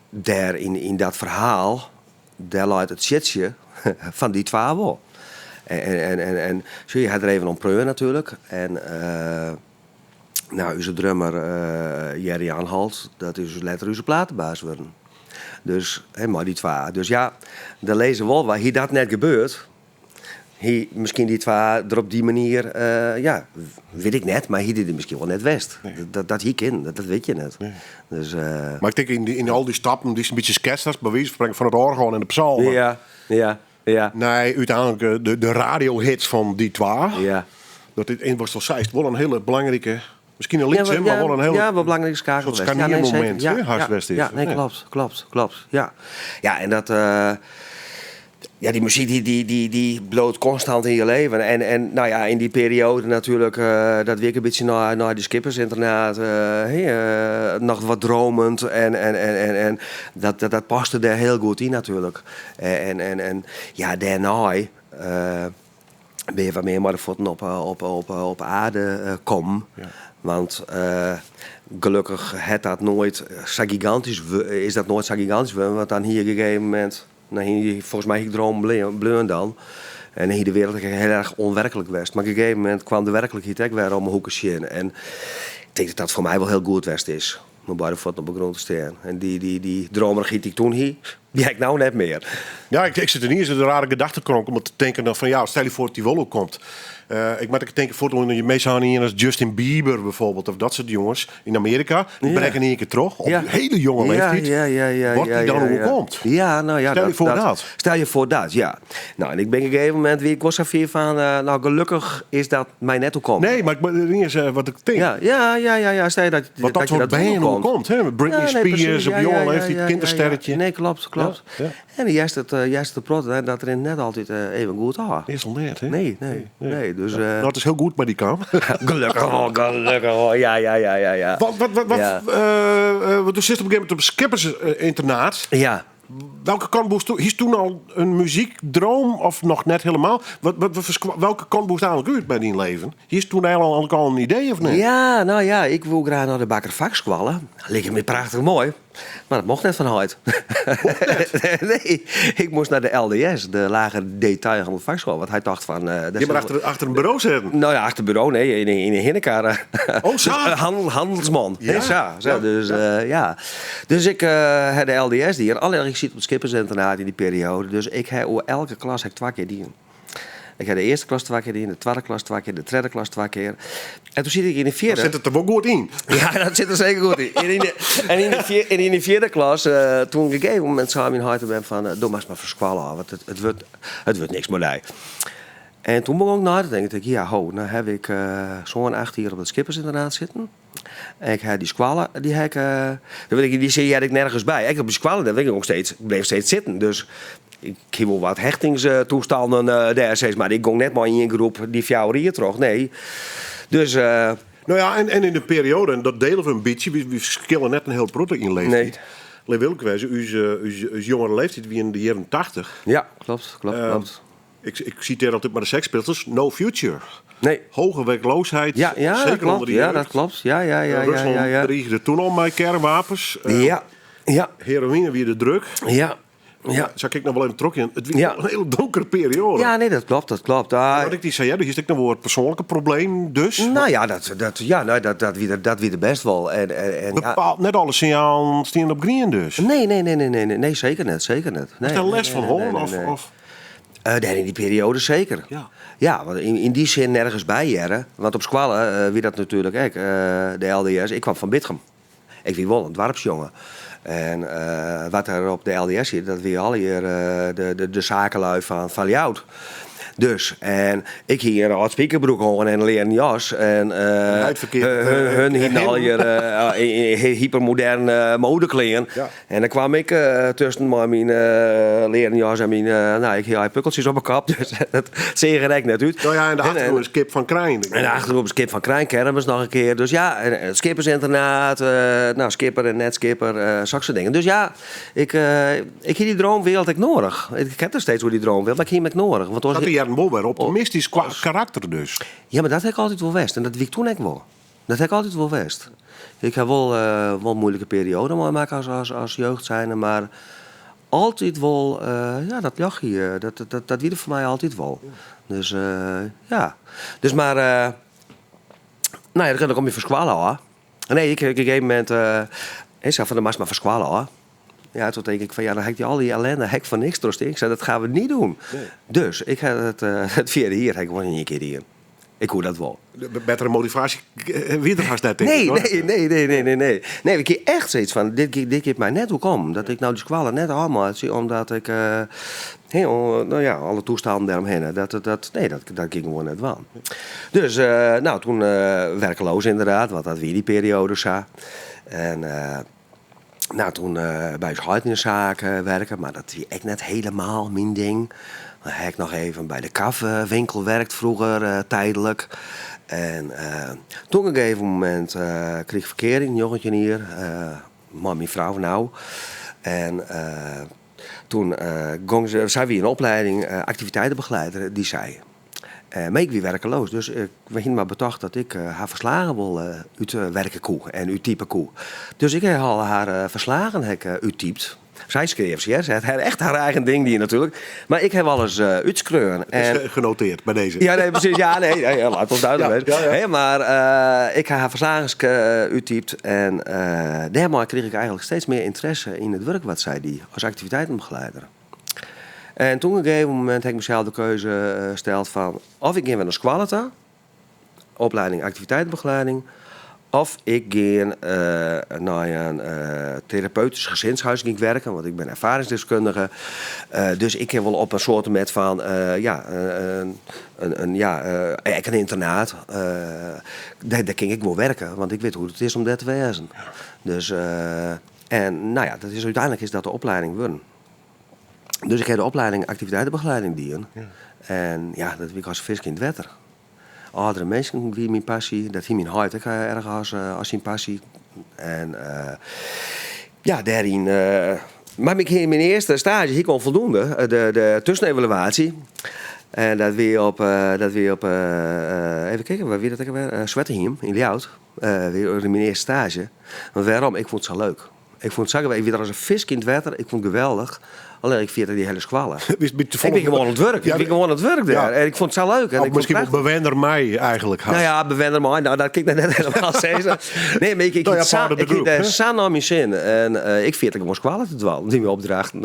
dêr yn, yn dat ferhaal, dêr leit it sjitsje fan Die Twa wol. En, en, en, en sjoch, je ha der even om preaun natuerlik. En uh, no, ús drummer uh, Jerry Anhalt, dat is letter ús platebaas wurden. Dus, hè, mei Die Twa. Dus ja, der lizze wol wat. Hie dat net gebeurd, hie miskien Die Twa der op dy manier, uh, ja, wit ik net, mar hie dy der miskien wol net west. Nee. Dat hie kinnen, dat wit je net. Nee. Dus, uh, mar ik tink yn al dy stappen dy'tst in bytsje sketst hast, by wize fan sprekken fan it oargel en de psalmen. Ja. Nei úteinlik de radiohits fan Die Twa. Dat dit, en watst al seist, wol in hiele belangrike, miskien in lytse, mar wol in hiele Ja, wol belangrike skakel soart skarniermomint, hè, hast west is. Ja, nee, klopt. Ja, ja en dat... Uh, ja, dy muzyk dy, dy, dy, dy bliuwt konstant yn je leven. En, en no ja, yn dy perioade natuerlik, uh, dat wie ek in bytsje nei, nei dy skippersynternaat, uh, hè, uh, noch wat dromend. En, en, en, en, en dat, dat, dat paste dêr hiel goed yn natuerlik. En, en, en ja, dêrnei, uh, Bin je wat mear mei de fuotten op, op, op, op aarde kommen. Want gelokkich hat dat noait sa gigantysk, is dat noait sa gigantysk wurden, want dan hie ik op in gegeven momint, dan hie, folgens my hie ik droom bleaun dan. En dan hie de wereld ek hiel erch ûnwerklik west. Mar op in gegeven momint kwam de werklikheid ek wer om 'e hoeke sjen. En ik tink dat dat foar my wol hiel goed west is. Mei beide fuotten op de grûn te stean. En dy, dy, dy dromerichheid dy't ik toen hie, dy ha ik no net mear. Ja, ik, ik sit ineens in de rare gedachtenkronk om te tinken dan fan ja, stel je voor dat dy wol komt. Ik moat ek tinke foar je meestal aan ien as Justin Bieber bijvoorbeeld of dat soort jonges yn Amearika. Dy brekke in ien kear troch op hiele jonge leeftiid. Wat dy dan oerkomt. Ja, nou ja, Stel je voor dat. Stel je voor dat, ja. Nou, en ik bin op in gegeven momint wie ik wol safier fan, nou gelokkich is dat my net oerkommen. Nee, mar ik ineens wat ik tink. Ja, ja, ja, ja, ja. Stel je dat, Wat dat dat je soort dat bern oerkomt. oerkomt. Hè? Britney Ja, nee, Spears precies. op Ja, jonge ja, ja, leeftijd, ja, ja, kindersterretje. ja. Nee, klopt, klopt. Ja, ja. En juist het, juist het prot, hè, dat rint net altyd even goed ôf. Is al net, hè? Nee, nee, nee. Dus, Nou, it is hiel goed mei dy kaam. gelokkich wol, gelokkich wol. Ja, ja, ja, ja, ja. Wat, wat, wat, wat, Ja. want do sitst op in gegeven momint op in skippersinternaat. Ja. Welke kant moest toen? Is toen al in muzykdream of noch net hielendal? Wat, wat, wat, welke kant moest eigentlik út by dyn leven? Is toen eigenlijk al in idee of net? Ja, nou ja, ik wil graach nei de bakkerfakskoalle. Like my prachtich moai. Mar dat mocht net fan heit. Nee, ik moast nei de LDS, de Lagere Detailhandel Vakschool. Want hy tocht fan... dat Je is moet achter, achter in buro sitten. Nou ja, achter buro, nee, yn de hinnekar. Oh, sa. Dus, handelsman. Ja. Ja, sa, sa, Ja, dus, ja. ja. Dus ik ha de LDS dien. Allinnich ik siet op it skippersinternaat yn dy perioade. Dus ik ha oer elke klas ha ik twa kear dien. Ik ha de earste klas twa kear dien, de twadde klas twa kear, de tredde klas twa kear. En toen siet ik yn de fjirde. Dan sit it der wol goed yn. Ja, dat sit der seker goed yn. En yn de, en yn de, en yn de fjirde klas, toen op in gegeven momint sei myn heit en fan, do moatst mar fan skoalle ôf, want it wurdt niks mei dy. En toen begûn ik nei te tinken, tink ik, ja ho, no ha ik sân, acht jier op it skippersinternaat sitten. En ik ha dy skoalle, dy ha ik, dan wit ik, dy sin hearde ik nergens by. Ek op dy skoalle, dêr bin ik steeds, ik bleef steeds sitten. Dus ik hie wol wat hechtingstoestannen dêr, sis mar. Ik gong net mei ien groep dy fjouwer jier troch, nee. Dus, Nou ja, en yn de perioade, en dat diele we in bytsje, wy ferskille net in hiel protte yn leeftiid. Nee. Lit wol wêze, ús, ús, ús jongere leeftiid wie yn de jierren 80. Ja, klopt, klopt, klopt. Ik sitearje altyd mar de Sex Pistols, no future. Nee. Hoge werkloosheid, Ja, ja, seker dat klopt. ûnder de Ja, jeugd. dat klopt. Ja, ja, ja, ja, Ruslân ja, ja. drige toen al mei kearnwapens. Ja, ja. Heroïne wie de drug. Ja, ja. Sil ik noch wol even trochgean. It wie Ja. in hiele donkere perioade. Ja, nee, dat klopt, dat klopt. Ah, Wat ik dy sei, ja, do hiest ek noch wol wat persoanlike problemen, dus. Nou ja, dat, ja, nou, dat wie der best wol. En, ja. Bepaald net alle sinjalen steane op grien dus. Nee, nee, nee, nee, nee, nee, nee, seker net, seker net. Nee, Is dêr nee, lêst nee, fan nee, hân? nee, Of, nee. of? Dêr yn dy perioade seker. Ja. Ja, want yn dy sin nergens by hearre. Want op skoalle wie dat natuerlik ek, de LDS. Ik kwam fan Bitgum. Ik wie wol in doarpsjonge. En wat der op de LDS siet, dat wie allegear de sakelui fan Ljouwert. Dus, en ik hie in âld spikerbroek oan en in learen jas. En Net ferkeard, hun hienen him. allegear hypermoderne modeklean. Ja. En dan kwam ik tusken mei myn learen jas en myn, nou, ik hie allegear pukkeltsjes op 'e kop, dus dat seach der ek net út. Nou ja, en de achtergrûn En is Kip van Krijn. en de achtergrûn is Kip van Krijn, kermis noch in kear. Dus ja, en it skippersinternaat, nou, skipper en net skipper, soksoarte dingen. Dus ja, ik hie dy droomwereld ek nedich. Ik ha it der steeds oer dy droomwereld, mar ik hie him ek nedich. Want oars Dat wie wol wer optimistysk kwa karakter dus. Ja, mar dat ha ik altyd wol west. En dat wie ik toen ek wol. Dat ha ik altyd wol west. Ik ha wol muoilike perioaden meimakke as jeugd zijnde, mar altyd wol, ja, dat ljochtje, dat wie der foar my altyd wol. Dus ja. Dus mar, nou ja, dan komme je fan skoalle ôf. Nee, ik, op in gegeven momint, ik sei fan, dan moatst mar fan skoalle ôf. Ja, toen tink ik fan, ja, dan ha ik dy al dy ellinde ha ik foar niks trochstien. Ik sei, dat gean we net dwaan. Nee. Dus ik ha it fjirde jier ha ik gewoan yn ien kear dien. Ik koe dat wol. De bettere motivaasje wie der hast net, tink Nee, ik, hoor. nee, nee, nee, nee, nee, nee. Nee, ik hie echt sayts fan, dit giet my net oerkommen. Dat ik no dy skoalle net ôfmeitsje, omdat ik, hè, nou ja, alle toestannen dêromhinne. Dat, nee, dat gie ik gewoan net dwaan. Dus, nou, toen werkeloos ynderdaad, want dat wie dy perioade sa. En nou, toen by ús heit yn de saak werke, mar dat wie ek net hielendal myn ding. Dan ha ik noch even by de kafwinkel werkt froeger, tydlik. En toen op in gegeven momint krige ik ferkearing, 19 jier, mei myn frou no. En toen gong se, sy wie yn opleiding, aktiviteitenbegeleider, die sy. Mar ik wie werkeloos, dus ik hie mar betocht dat ik har ferslagen wol útwerke koe en úttype koe. Dus ik ha al har ferslagen ha ik úttypt. Sy skreau se, hear. Se hat echt har eigen ding dien natuerlik. Mar ik ha alles útskreaun. Het is genoteerd by dizze. Ja, nee, presys. Ja, nee, nee, laat ons duidelijk wezen. Hè, mar ik ha har ferslagen úttypt en dêrmei krige ik eigenlik steeds mear ynteresse yn it wurk wat sy die as aktiviteitenbegeleider. En toen op in gegeven momint ha ik mysels de keuze steld fan of ik gean wer nei skoalle ta, opleiding activiteitenbegeleiding, of ik gean nei in therapeutisch gezinshuis ging ik werken, want ik bin ervaringsdeskundige. Dus ik kin wol op in soarte fan ja, in, ja, ek in ynternaat, dêr kin ik wol werke, want ik wit hoe't it is om dêr te wêzen. Dus en no ja, dat is, úteinlik is dat de opleiding wurden. Dus ik ha de opleiding activiteitenbegeleiding dien. En ja, dat wie as fisk yn it wetter. Âldere minsken wie myn passy. Dat hie myn heit ek erch as, as syn passy. En ja, dêryn. Mar ik hie myn earste staazje hie ik al foldoende, de tuskenevaluaasje. En dat wie op, dat wie op, even kijken, wêr wie dat ek alwer? Swettehiem yn Ljouwert. Wie myn earste staazje. Want wêrom? Ik fûn it sa leuk. Ik fûn it sa geweldich. Ik wie der as in fisk yn it wetter. Ik fûn it geweldich. Allinnich ik ferjette dy hiele skoalle. Ik wie gewoan oan it wurk. Ik wie gewoan oan it wurk dêr. En ik fûn it sa leuk. En ik miskien wol bewenner mei eigenlik hast. No ja, bewenner mei. No, dat kin ik net helemaal sizze. Nee, mar ik hie it sa, ik hie it sa nei myn sin. En ik ferjette gewoan skoalle te dwaan, dy opdrachten.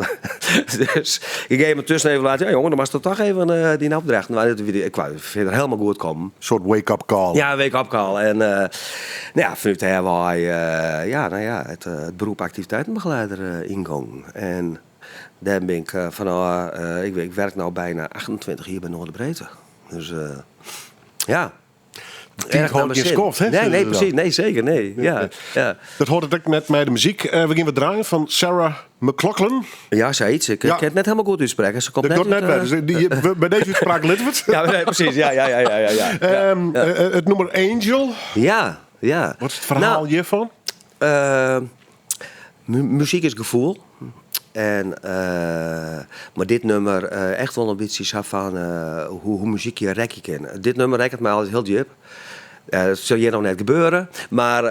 Dus ik geef me tussen even laten. Ja, jongen, dan moatst toch even dyn opdrachten. Maar ik kwam fierder helemaal goed kommen. In soart wake-up call. Ja, wake-up call. En no ja, fanút dêr wei, ja, no ja, it beroep aktiviteitenbegeleider yngongen. En dêr bin ik fanôf, ik werk no bijna 28 jier by Noorderbreedte. Dus ja. Tiid hâldt gjin skoft, hè? Nee, nee, presys. Nee, seker. Nee. Ja, ja. Dat hâldt it ek net mei de muzyk. We gean wat draaien fan Sarah McLachlan. Ja, sayts. Ik kin it net helemaal goed útsprekke. Se komt net út, net wer. Dus by dizze útspraak litte we it. Ja, nee, presys. Ja, ja, ja, ja, ja, ja. It nûmer Angel. Ja, ja. Wat is it ferhaal No, hjirfan? Muzyk is gefoel. En, mar dit nûmer echt wol in bytsje sa fan hoe muzyk je rekje kin. Dit nûmer rekket my altyd hiel djip. Dat sil hjir noch net gebeure, mar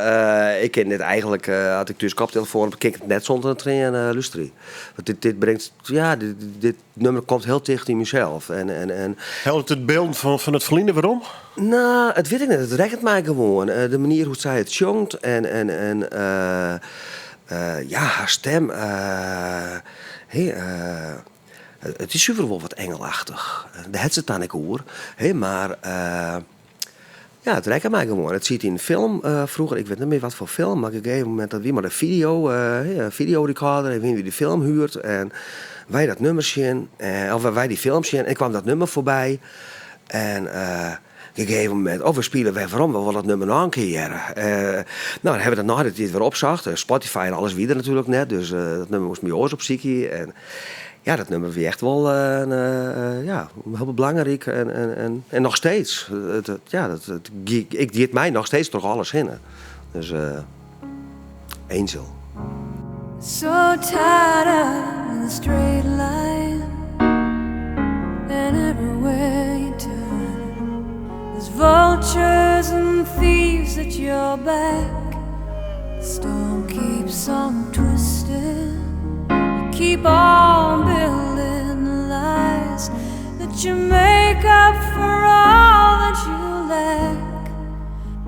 ik kin dit eigenlik, as ik thús koptelefoan op, kin ik it net sûnder in traan lústerje. Want dit, dit bringt, ja, dit, dit nûmer komt hiel ticht yn mysels. En, en, en Hellet it byld fan it ferline werom? No, it wit ik net. It rekket my gewoan. De manier hoe't sy it sjongt en, en, en ja, har stim. Hè, it is suver wol wat engelachtich. Dêr hat se it dan ek oer. Hè, mar ja, it rekke my gewoan. It siet yn in film froeger, ik wit net mear wat foar film, mar op in gegeven momint dat wie mei de video, videorecorder en wiene wy de film huurd en wy dat nûmer sjen, of wy dy film sjen en kwam dat nûmer foarby. En op in gegeven momint, oh, we spielen wer werom, we wolle dat nûmer noch in kear hearre. No, dan ha we dat nei de tiid wer opsocht. Spotify en alles wie der natuerlik net, dus dat nûmer moasten wy oars opsykje. En ja, dat nûmer wie echt wol in, ja, hiel belangryk en, en, en, en noch steeds. It, it, ja, dat, it, ik giet my noch steeds troch alles hinne. Dus Angel. So tired of the straight line And everywhere you turn There's vultures and thieves at your back The storm keeps on twisting You keep on building the lies That you make up for all that you lack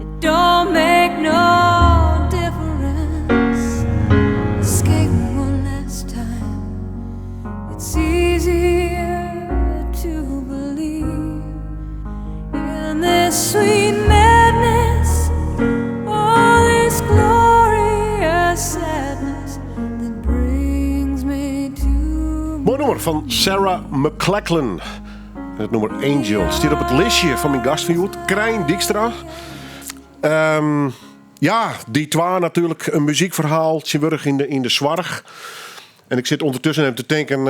It don't make no difference Escape one last time It's easier to believe In this sweet madness All this glorious sadness That brings me to Moai nûmer fan Sarah McLachlan. It nûmer Angel stiet op it listje fan myn gast fan hjoed, Krijn Dijkstra. Ja, Die Twa natuerlik, in muzykferhaal tsjintwurdich yn de soarch. En ik sit ûndertusken even te tinken,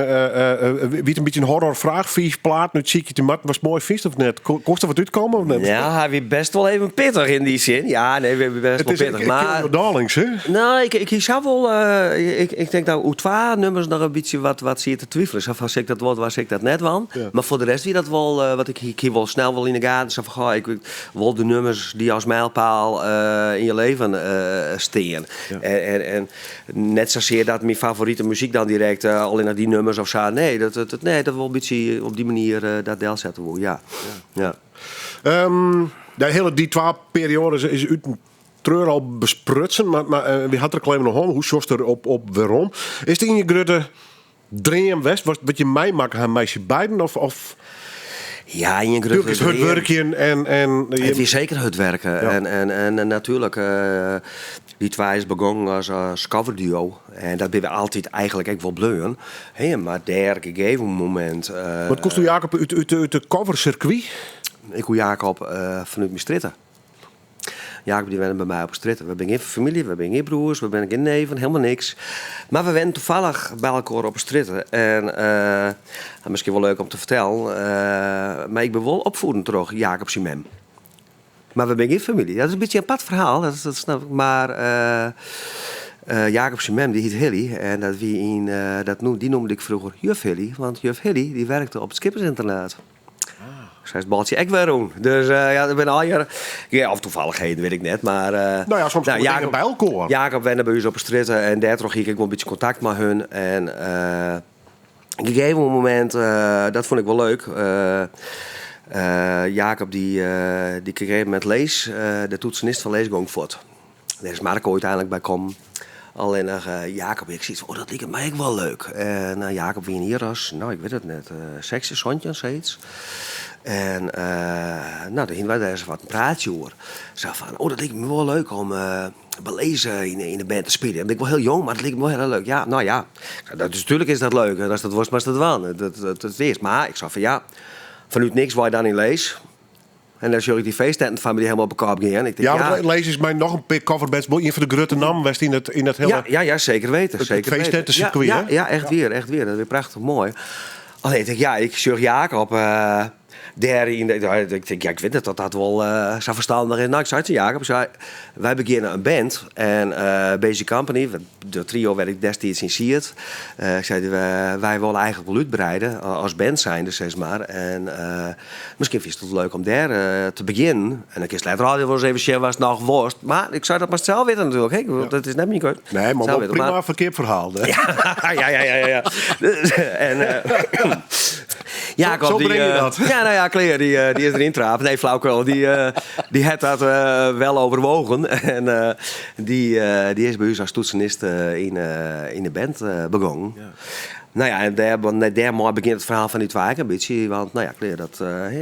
wie it in bytsje in horrorfraach? Fiif platen útsykje te moatten, watst moai fynst of net? Koest der wat útkomme of net? Ja, hy wie best wol even pittich yn dy sin. Ja, nee, wie best wol pittich. It is kill your darlings, hè? No, ik, ik hie sa wol, ik, ik tink dat oer twa nummers noch in bytsje wat, wat siet te twivelen. Sa fan, sil ik dat wol dwaan, sil ik dat net dwaan? Ja. Mar foar de rest wie dat wol, want ik, ik hie wol snel wol yn 'e gaten, sa fan, goh, ik wol de nummers dy't as mijlpaal yn je leven stean. Ja. En, en, en Net sasear dat myn favorite muzyk dan direkt allinnich dy nummers of sa. Nee, dat, dat, nee, dat wol in bytsje op dy manier dat delsette woe, ja. Ja. De hiele Die Twa perioade is, is út in treur al besprutsen, mar, mar wy ha it der even noch om. Hoe sjochst der op, op werom? Is it ien grutte dream west, wat, wat je meimakke ha mei syn beiden? Of, of Ja, ien grutte Tuurlijk is het hurd wurkjen en, en It wie seker hurd werken. Ja. En, en, en, en natuerlik, Die Twa is begongen as, as coverduo. En dat binne we altyd eigentlik ek wol bleaun. Hè, mar dêr gegeven momint. Wat komsto Jacob út, út, út de covercircuit? Ik koe Jacob fanút myn strjitte. Jacob dy wenne by my op 'e strjitte. We binne gjin famylje, we binne gjin broers, we binne gjin neven, helemaal niks. Mar we wennen toevallig by elkoar op 'e strjitte. En miskien wol leuk om te fertellen, mar ik bin wol opfoeden troch Jacob syn mem. Mar we binne gjin famylje. Dat is in bytsje in apart ferhaal, dat, dat snap ik. Mar Jacob syn mem dy hiet Hilly en dat wie yn, dat noem, dy noemde ik froeger juf Hilly, want juf Hilly dy werkte op it skippersinternaat. Sa is it baltsje ek wer rûn. Dus ja, der binne allegear, ja, of toevalligheden wit ik net, mar No ja, soms nou, komme dingen by elkoar. Jacob wenne by ús op 'e strjitte en dêrtroch hie ik ek wol in bytsje kontakt mei hun. En op in gegeven momint, dat fûn ik wol leuk, Jacob dy, dy op in gegeven momint Lees, de toetsenist fan Lees gong fuort. Dêr is Marco úteinlik by kommen. Allinnich Jacob, ik siet fan, oh dat liket my ek wol leuk. En Jacob wie in jier as, no ik wit it net, 16, 17, sayts. En no, dêr hiene wy dêr ris wat in praatsje oer. Sa fan, oh dat liket my wol leuk om by Lees yn de band te spyljen. Dan bin ik wol hiel jong, mar it liket my wol hiel leuk. Ja, no ja, dat is, tuurlijk is dat leuk. En ast dat wolst, moatst it dwaan. Dat, dat, dat is. Mar ik sei fan ja, fanút niks wei dan yn Lees. En dan sjoch ik dy feesttenten fan my dy helemaal op 'e kop gean. Ik tink, Ja, ja. want Lees is mei noch in pear coverbands wol ien fan de grutte nammen west yn it, yn it hiele... Ja, ja, ja, zeker weten. Het Zeker weten. feesttentencircuit, Ja, hè? ja, ja, echt wier, echt wier. Dat is prachtich moai. Alleen ik tink, ja, ik sjoch Jacob dêr yn de, ik tink, ja, ik wit net oft dat wol sa ferstannich is. No, ik sei tsjin Jacob, ik sei, wy begjinne in band en Basic Company, de trio wêr't ik destiids yn siet, ik sei, wy wolle eigentlik wol útbreide as band zijnde, sis mar. En miskien fynst it leuk om dêr te begjinnen. En dan kinst letter altyd wol ris even sjen watst noch wolst. Mar ik sei, dat moatst sels witte natuerlik, hè. Ja. Dat is net myn keus. Nee, mar Sels wol witte, prima mar ferkeapferhaal, hè? Ja, ja, ja, ja, ja. En Jacob, Zo die, breng je dat. Ja, nou ja, klear, die is deryn trapt. Nee, flauwekul. Die, die hat dat wel overwogen. En die, die is by ús as toetsenist yn, yn de band begongen. Ja. Nou ja, en dêr, want net dêrmei begjint it ferhaal fan Die Twa ek in bytsje. Want nou ja, klear, dat,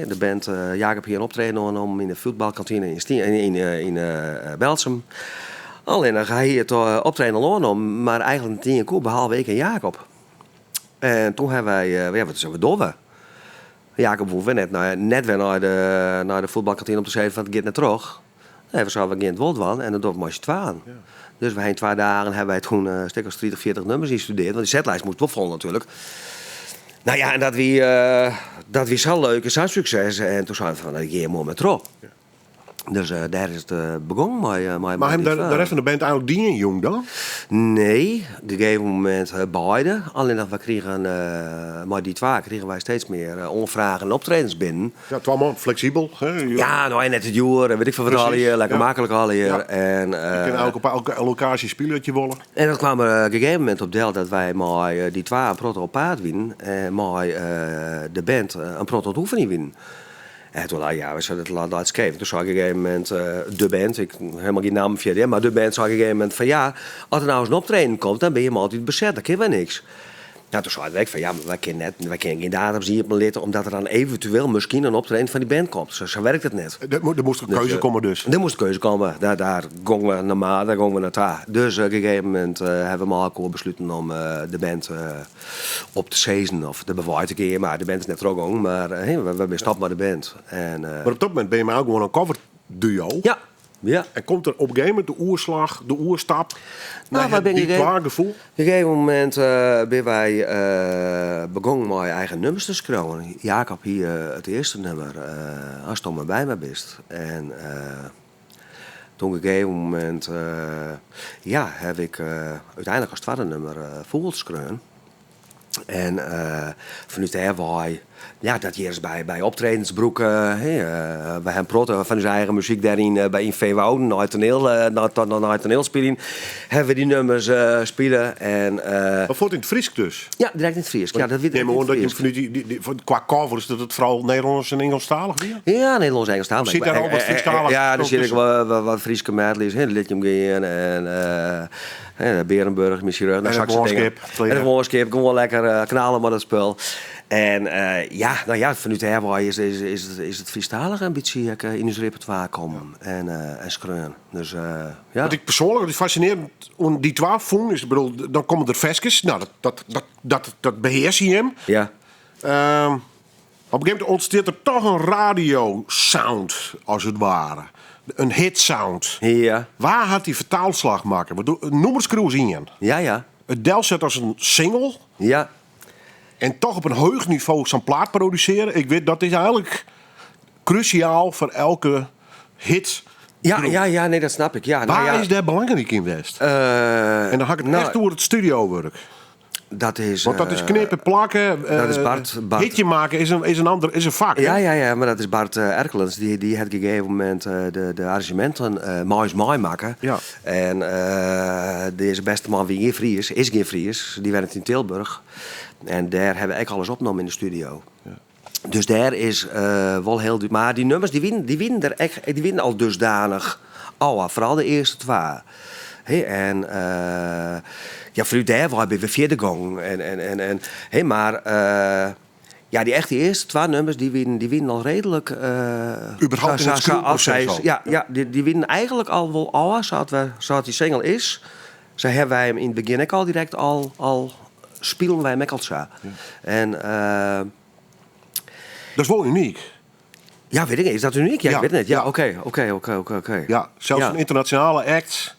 de band, Jacob hie in optreden oannommen yn de fuotbalkantine yn Stien, yn, yn, yn Berltsum. Allinnich, hy hie it optreden al oannommen, mar eigentlik net ien koe, behalve ik en Jacob. En toen hawwe wy, ja, wat sille we dogge? Jacob woe wer net, nei, net wer nei de, nei de fuotbalkantine om te sizzen fan it giet net troch. Nee, we seinen, we gean it wol dwaan en dan dogge we mei syn twaen. Ja. Dus we hawwe yn 2 dagen hawwe wy toen in stik as 30, 40 nummers ynstudearre, want dy setlijst moast wol fol natuerlik. Nou ja, en dat wie, dat wie sa leuk en sa'n sukses. En toen seinen we fan, nou, gean moai mar troch. Ja. Dus dêr is it begûn mei, mei Mar mei him die de, twa. de rest fan de band eigentlik dien jûn dan? Nee, op in gegeven momint beide. Allinnich we krigen, mei Die Twa krigen wy steeds mear oanfragen en optredens binnen. Ja, twa man, fleksibel. Hè? Ja, no en net te djoer en wit ik folle wat Precies, allegear. Lekker ja. maklik allegear. Ja. En, Je kin elke op elke lokaasje spylje wat je wolle. En dat kwam der op in gegeven momint op del dat wy mei Die Twa in protte op paad wienen en mei de band in protte oan it oefenjen wienen. En toen, ja, we zeiden het laat skeef. Toen zei ik op een gegeven moment, de band, ik helemaal geen naam verder, maar de band zei ik op een gegeven moment van ja, als er nou eens een optreden komt, dan ben je maar altijd bezet, dan kunnen we niks. Nou, toen zei ik van ja, maar wij kunnen net, wij kunnen geen datums hier op litten, omdat er dan eventueel misschien een optreden van die band komt. Zo, zo werkt het net. Er moest een Dus, keuze komen dus. Er moest een keuze komen. Daar, daar gongen we naar maar, daar gongen we naar daar. Dus op een gegeven moment hebben we met elkaar besloten om de band op te sezen of de bewaar te keer. Maar de band is net teruggegaan, maar we, we zijn stap met de band. En, Maar op dat moment ben je maar ook gewoon een cover duo. Ja. Ja. En komt der op in gegeven momint de oerslach, de oerstap Nou, nei wy it binne Die gegeven- Twa gefoel? Op in gegeven momint binne wy begongen mei eigen nummers te skriuwen. Jacob hie it earste nummer, Asto mar by my bist. En toen op in gegeven momint ja, haw ik úteinlik as twadde nummer Fûgels skreaun. En fanút dêr wei, ja, dat hjir is by optredens brûke. Hè, we ha in protte fan ús eigen muzyk dêryn by yn Feanwâlden nei it toaniel, nei it toanielspyljen hawwe we dy nummers spile. En, Mar fuort yn it Frysk dus? Ja, direkt yn it Frysk. Ja, dat wie Neem direkt yn oan it dat je Frysk. fanút dy, qua covers dat it foaral Nederlânsk en Ingelsktalich wie? Ja, Nederlânsk en Ingelsktalich. Sit dêr al wat Frysktalich Ja, der sit ek tusken? wat Fryske medleys. Hè, Lit jim gean en Berenburg, Missie Rug, En it lânskip. En it lânskip, gewoan lekker knallen mei dat spul. En ja, no ja, fanút dêr wei is, is, is, it, is it Frysktalige in bytsje ek yn ús repertoire kommen en, en skreaun. Dus ja. Wat ik persoanlik wat ik fascinearjend oan Die Twa fûn, is, bedoel, dan komme der ferskes, nou, dat, dat, dat, dat, dat behearse jim. Ja. Op in gegeven momint ûntstiet der toch in radio-sound, as it ware. In hit-sound. Ja. Wa hat dy fertaalslach makke? Want nûmers skriuwe is ien. Ja, ja. It delset as in single. Ja. En toch op in heech nivo sa'n plaat produsearje. Ik wit, dat is eigenlik krúsjaal foar elke hit. Ja, ja, ja, nee, dat snap ik. Ja, nou Wa ja. is dêr belangryk yn west? En dan ha ik it nou, echt oer it studiowurk. Dat is, Want dat is knippen, plakken. dat is Bart, Bart. Hitje maken is een ander, is een vak. Ja, hè? ja, ja, mar dat is Bart Erkelens. Dy, dy hat gegeven momint de arrangeminten mei ús meimakke. Ja. En dizze bêste man wie gjin Fries, is gjin Fries. Dy wennet yn Tilburg. En dêr hawwe we ek alles opnommen yn de studio. Ja. Dus dêr is wol hiel dúdlik. Mar dy nummers dy wienen, dy wienen der ek, dy wienen al dusdanich ôf, foaral de earste twa. Hè, en ja, fanút dêr wei binne we fierder gongen. En, en, en, en, hè, mar ja, dy echte earste twa nummers dy wienen, dy wienen al reedlik. Überhaupt yn it skriuwproses al? Ja, ja, dy, dy wienen eigenlik al wol ôf, sa't we, sa't dy single is. Sa hawwe wy him yn it begjin ek al direkt al, al spilen wy him ek al sa. En, Dat is wol unyk. Ja, wit ik net. Is dat unyk? Ja, Ja, ik wit net. Ja, ja. oké, oké, oké, oké, oké. Ja, sels Ja. fan ynternasjonale acts.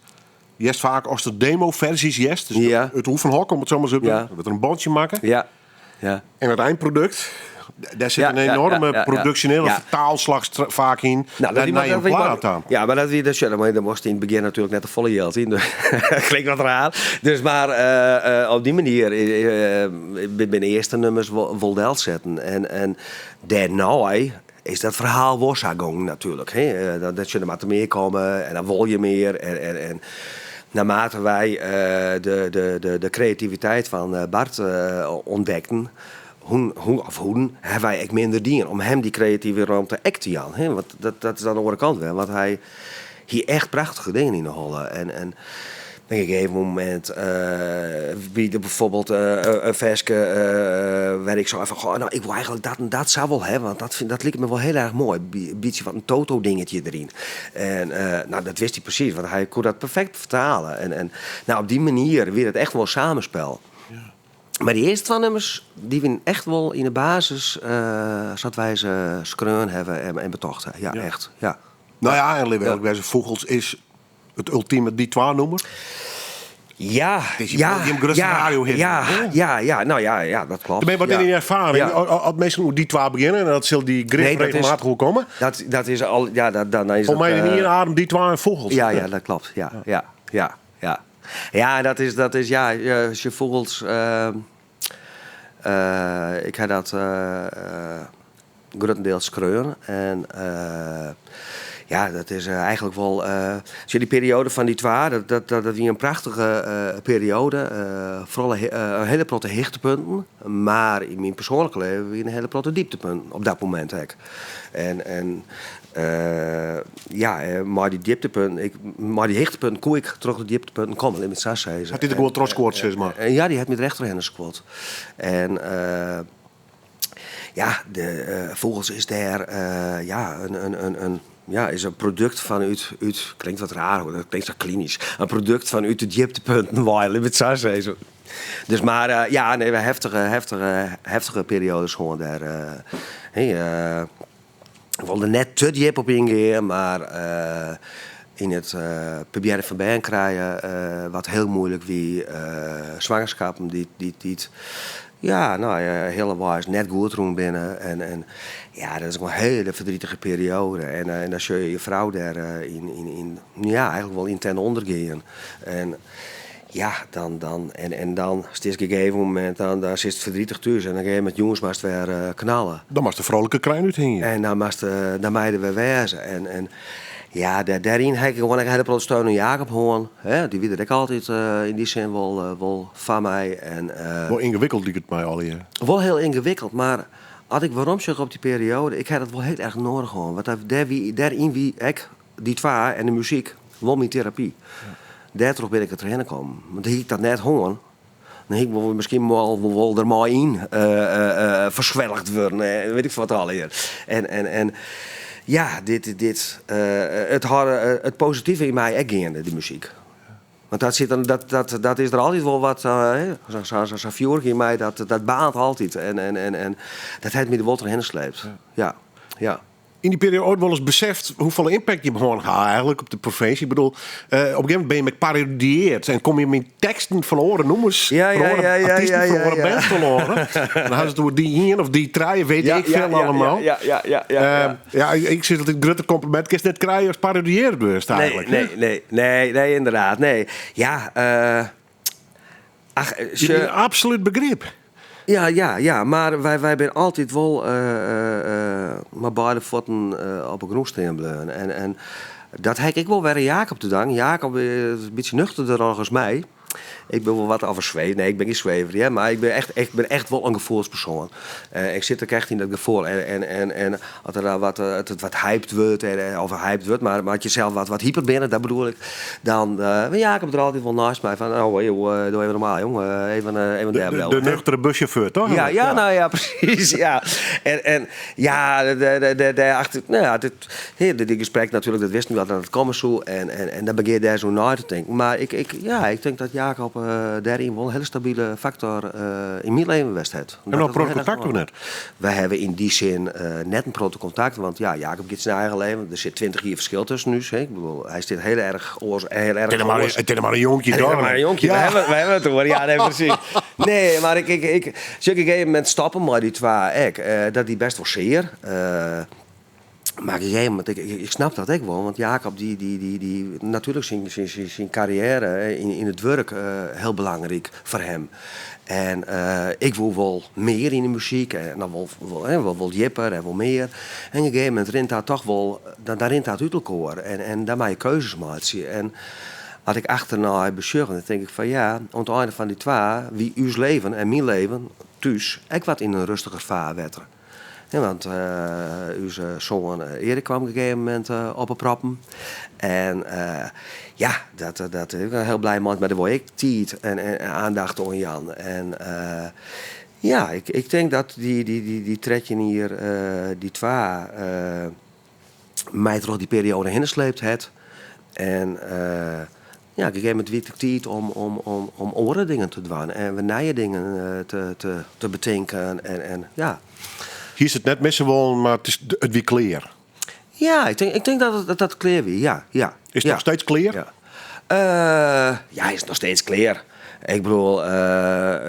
Hearst faak as der demoferzjes hearst. Dus Ja. it oefenhok, om it sa mar te Ja. Dan wurdt der in bandje makke. Ja, ja. En it einprodukt, dêr sit Ja, in ja, enoarme ja, ja, ja. produksjonele Ja. fertaalslach faak yn. Nou, dat nei maar- in dat weet ik plaat maar- dan. Ja, mar dat wie dat maar dan moast yn it begjin natuerlik net te folle jild yn. Klinkt wat raar. Dus mar op dy manier binne de earste nummers wol delsetten. En dêrnei is dat ferhaal wol sa gongen natuerlik. Hè? Dat der moat der mear komme en dan wol je mear. En naarmate wy de kreativiteit fan Bart ûntdekten, hoe, of hoeden, hawwe wy ek minder dien om him dy kreative romte ek te jaan. Hè? Want dat is oan de oare kant wer. Want hy hie echt prachtige dingen yn de holle. En op in gegeven momint wie der byfoarbyld in ferske wêr ik sei fan, goh, nou, ik wol eigenlik dat en dat sa wol hawwe, want dat liket my wol hiel erch moai. In bytsje wat in Toto-dingetje deryn. En nou, dat wist hy presys, want hy koe dat perfekt fertale. En nou, op dy manier wie dat echt wol in samenspel. Mar dy earste twa nummers, dy wienen echt wol yn de basis sa't wy se skreaun hawwe en betocht hawwe. Ja, Ja. echt. Ja. Nou ja, en litte we wêze, Fûgels is it ultime Die Twa-nûmer. Ja, Het is ja, jim grutste ja, radiohit. Ja, hè? ja, ja, nou ja, ja, dat klopt. Ben wat ja. yn dyn erfaring, Ja. as minsken oer Die Twa begjinne, en dat sil dy grif Nee, dat is- regelmatich wol komme. Dat is al, ja, dat, dan is Foar dat, my yn ien adem Die Twa en Fûgels. Ja, ja, dat klopt. Ja, ja, ja, ja. Ja, dat is, ja, as je Fûgels, ik ha dat gruttendiels skreaun. En ja, dat is eigenlik wol. Sjoch, dy perioade fan Die Twa, dat wie in prachtige perioade. Foaral in hiele protte hichtepunten. Mar yn myn persoanlike leven wie in hiele protte dieptepunten op dat momint ek. En ja, mei dy dieptepunten, ik, mei dy hichtepunten koe ik troch de dieptepunten komme, lit my it sa sizze. Hat dy der gewoan trochskuord, sis mar? Ja, dy hat my der echt trochhinne skuord. En ja, de Fûgels is dêr ja, in, ja, is in produkt fan út, klinkt wat raar hoor, dat klinkt sa klinysk. In produkt fan út de dieptepunten wei, lit my it sa sizze. Dus mar ja, nee, we heftige, heftige, heftige perioades hân dêr. Hey, ik wol der net te djip op yngean, mar. Yn it probearjen fan bern krije, wat hiel muoilik wie, swangerskappen dy't ja, no ja, healweis net goed rûn binne. En ja, dat is gewoan in hiele verdrietige perioade. En dan sjoch je je frou dêr yn, ja, eigentlik wol yn ten ûnder gean. En ja, dan, dan, en dan stiest op in gegeven momint, dan sitst verdrietig thús en op in gegeven momint jûns moatst wer knalle. Dan moatst de vrolijke krijn úthingje. En dan moatst, dan mei der wer wêze. En ja, dêryn ha ik gewoan ek in hiele protte steun oan Jacob hân. Hè, dy wie der ek altyd yn dy sin wol foar my. En, Wol yngewikkeld liket my allegear. Wol hiel yngewikkeld, mar as ik weromsjoch op dy perioade, ik ha dat wol hiel erch nedich hân. Want dêr wie, dêryn wie ek dy twa en de muzyk wol myn terapy. Dêrtroch bin ik der trochhinne kommen. Want hie ik dat net hân, dan hie ik wol miskien wol der mei yn ferswelgd wurden, weet ik wat allegear. En ja, dit, dit, it hâlde it positive yn my ek geande, dy muzyk. Want dat sit dan, dat, dat, dat is der altyd wol wat, sa'n fjoerke yn my, dat baarnt altyd. En dat hat my der wol trochhinne sleept. Ja, ja. Yn dy perioade wolris beseft hoefolle impact je hân ha eigentlik op de provinsje? Ik bedoel, op in gegeven momint bin je ek parodieard en komme je yn teksten fan oare nûmers, fan oare artysten, fan oare bands telâne. Dan ha se it oer dy ien of dy trije, weet ik veel allemaal. Ja, ik sis altyd, grutter kompliment kinst net krije as parodieard wurdst eigentlik. Nee, nee, nee, nee, inderdaad, nee. Ja, ach, Je binne absolút begryp. Ja, ja, ja, mar wy binne altyd wol mei beide fuotten op 'e grûn stean bleaun. En dat ha ik ek wol wer oan Jacob te danken. Jacob is in bytsje nuchterder as my. Ik bin wol wat of in swever. Nee, ik bin gjin swever, hear, mar ik bin echt, ik bin echt wol in gefoelspersoan. Ik sit ek echt yn dat gefoel. En as der dan wat, as it wat hyped wurdt, of hyped wurdt, mar as je sels wat hyper binne, dat bedoel ik, dan uh, Jacob der altyd wol neist my fan, oh, joh, doe even normaal, jong, even dêr bliuwe. De nuchtere buschauffeur, toch? Ja, ja, nou ja, precies, ja. En ja, dêr achter, nou ja, dit, dit gesprek natuurlijk, dat wisten we dat it komme soe, en dan begjin je dêr sa nei te tinken. Mar ik, ik, ja, ik tink dat Jacob dêryn wol in hiele stabile faktor yn myn leven west hat. En noch in protte kontakt of net? Wy hawwe yn dy sin net in protte kontakt, want ja, Jacob giet syn eigen leven. Der sit 20 jier ferskil tusken ús. Hè. Ik bedoel, hy stiet hiel erch oars, hiel erch oars. It is mar in jonkje, toch? It is mar in jonkje. Ja. Wy hawwe it oer. Ja, nee, presys. Nee, mar ik, ik, ik, sjoch, op in gegeven momint stoppen mei dy twa ek. Dat die best wol sear. Mar op in gegeven momint, ik, ik snap dat ek wol, want Jacob dy, dy, dy, dy natuerlik syn, syn, syn, syn karriêre yn, yn it wurk hiel belangryk foar him. En ik woe wol mear yn de muzyk en dan wol, wol, hè, wol, wol djipper en wol mear. En op in gegeven momint rint dat toch wol, dan, dan rint dat út elkoar en, en dan moat je keuzes meitsje. En as ik achternei besjoch, dan tink ik fan ja, oan it ein fan dy twa wie ús leven en myn leven thús ek wat yn in rêstiger faarwetter. Ja, want ús soan Erik kwam op in gegeven momint op 'e proppen. En ja, dat, dat ik ben hiel blij mei, mar dêr wol ik tiid en oandacht oan jaan. En ja, ik tink dat dy 13 jier, dy twa, my troch dy perioade hinne sleept hat. En ja, op in gegeven momint wie it ek tiid om oare dingen te dwaan en wer nije dingen te betinken en ja. Hiest it net misse wollen, mar it is, it wie klear. Ja, ik tink dat dat klear wie, ja, ja. Is it noch steeds klear? Ja. Ja, is it noch steeds klear. Ik bedoel,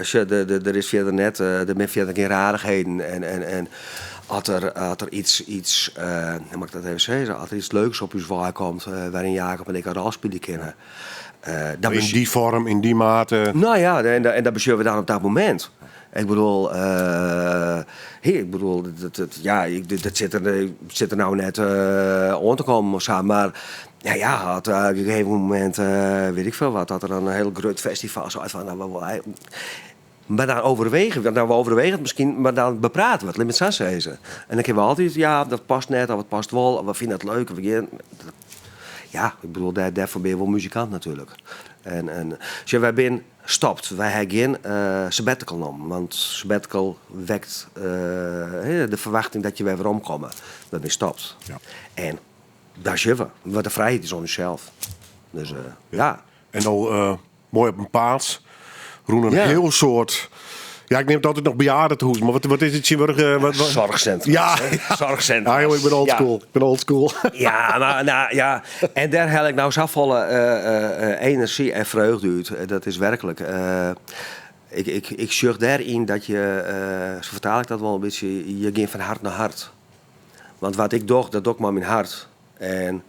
sjoch, der is fierder net, der binne fierder gjin rarichheden en as der, as der iets, iets, hoe moat ik dat even sizze, as der iets leuks op ús wei komt wêryn Jacob en ik in rol spylje kinne, dan Yn dy foarm, yn dy mate. Nou ja, en dat besjogge we dan op dat momint. Ik bedoel, ik bedoel, dat, ja, dat sit der, sit der nou net oan te kommen of sa, mar ja, ja, as op in gegeven momint, weet ik veel wat, dat der dan in hiel grut festival seit fan, nou, we mar dan overwege we, dan we overwege it miskien, mar dan beprate we it, lit my it sa sizze. En dan kinne we altyd, ja, dat past net, of it past wol, of we fine it leuk, we gean. Ja, ik bedoel, dêrfoar binne je wol muzikant natuerlik. En sjoch, wy binne stopt. Wy ha gjin sabbatical nommen, want sabbatical wekt de ferwachting dat je wer weromkomme. Wy binne stopt. Ja. En dan sjogge we, want de frijheid is oan ússels. Dus ja. En no moai op 'en paad, rûn in hiel soad. Ja, ik neam it altyd noch bejaardentehuis, mar wat, wat is it tsjintwurdich? Eh, wat, wat? Soarchsintrum. Ja, Soarchsintrum. Ja, joh, ik bin old school. Ik bin old school. Ja, mar, nou, ja. En dêr hel ik no safolle eh, enerzjy en freugde út. Dat is werklik. Ik, ik, ik sjoch dêryn dat je, sa fertaal ik dat wol in bytsje, je gean fan hert nei hert. Want wat ik doch, dat doch ik mei myn hert. En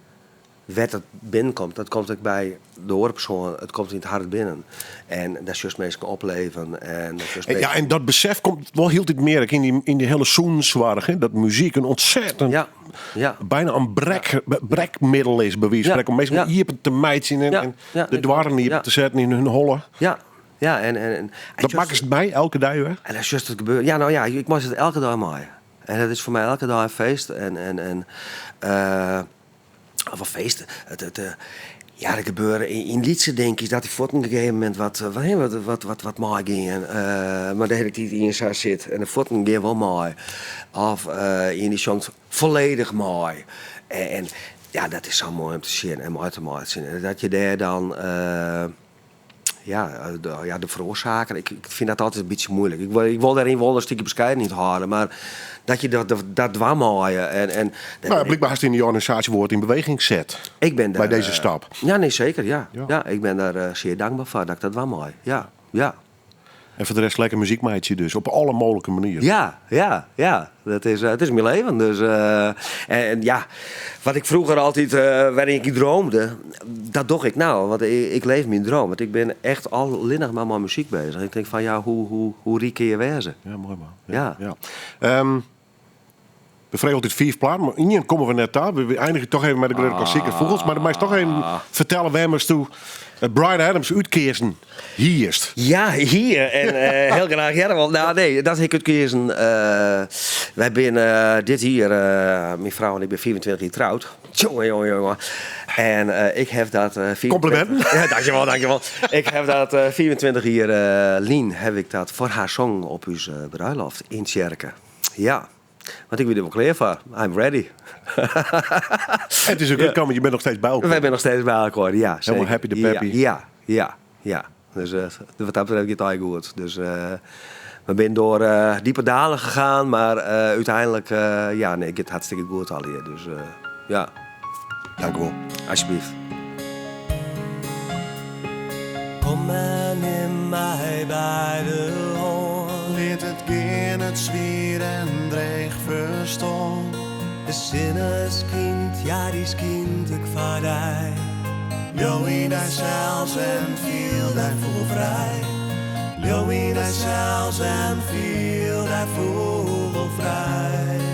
wêr't it binnenkomt, dat komt ek by de oare persoan, it komt yn it hert binnen. En dêr sjochst minsken opleven. En, dêr sjochst Ja, en dat besef komt wol hieltyd mear ek yn dy, yn dy hiele sûnenssoarch. Hè, dat muzyk in ontzettend, Ja, ja. bijna in brek, brekmiddel is, by wize van spreken, om minsken iepen te meitsjen en, en de doarren iepen te setten yn hun holle. Ja, ja. En, en, en, Dat makkest mei elke dei wer? En dan sjochst it gebeuren. Ja, no ja, ik meitsje it elke dei mei. En dat is foar my elke dei in feest. En, en, en, eh, of in feest. It, it, eh, ja, der gebeure yn, yn lytse dinkjes dat dy fuotten op in gegeven momint wat, eh, wat, wat, wat, wat, wat meigean. Eh, mar de hiele tiid ien sa sit en de fuotten gean wol mei. Of eh, ien dy sjongt folledich mei. En, en ja, dat is sa moai om te sjen en mei te meitsjen. En dat je dêr dan eh, ja, de, ja, de feroarsaker, ik, ik fyn dat altyd in bytsje muoilik. Ik wol, ik wol dêryn wol in stikje beskeidenheid hâlde, mar dat je dat, dat, dat dwaan meie. En, en, Nou ja, blykber hast yn dy organisaasje wol wat yn beweging set. Ik bin By dêr, dizze stap. Ja, nee, seker, ja. Ja. Ja, ik bin dêr eh, sear dankber foar dat ik dat dwaan mei. Ja, ja. En foar de rest lekker muzyk meitsje dus, op alle mooglike manieren. Ja, ja, ja. Dat is, eh, it is myn leven. Dus, eh, en, en ja, wat ik froeger altyd, eh, wêryn ik droomde, dat doch ik no. Want ik, ik leef myn droom. Want ik bin echt allinnich mar mei muzyk beuzich. Ik tink fan, ja, hoe, hoe, hoe ryk kinne je wêze? Ja, moai man. Ja. ja. We fregen altyd fiif platen, mar ien komme we net ta. We einigje toch even mei de grutte klassiker Fûgels. Mar do meist toch even fertelle wêrom'tsto Bryan Adams útkeazen hiest. Ja, hie. En eh, hiel graach hearre. Want, no, nee, dat ha ik útkeazen. Eh, wy binne eh, dit jier, eh, myn frou en ik binne 25 jier troud. Jonge, jonge, jonge. En eh, ik ha dat... eh, 24 Komplimenten. Ja, dankjewel, dankjewel. Ik ha dat eh, 25 jier eh, lyn ha ik dat foar har songen op ús eh, bruiloft yn tsjerke. Ja, want ik wie der wol klear foar. I'm ready. En it is ek goed kommen, je binne noch steeds by elkoar. Wy binne noch steeds by elkoar, ja. Helemaal Zeker. happy de peppy. Ja, ja, ja. Dus eh, wat dat betreft giet it allegear goed. Dus eh, we binne troch eh, diepe dalen gegaan, mar eh, úteinlik, eh, ja, nee, giet it hartstikke goed allegear. Dus eh, ja, Dankjewol. alsjeblieft. Kom en nim my by de hân. Lit it gean, it swier en dreech ferstân. De sinne skynt, ja dy skynt ek foar dy. Leau yn dysels en fiel dy fûgelfrij. Leau yn dysels en fiel dy fûgelfrij.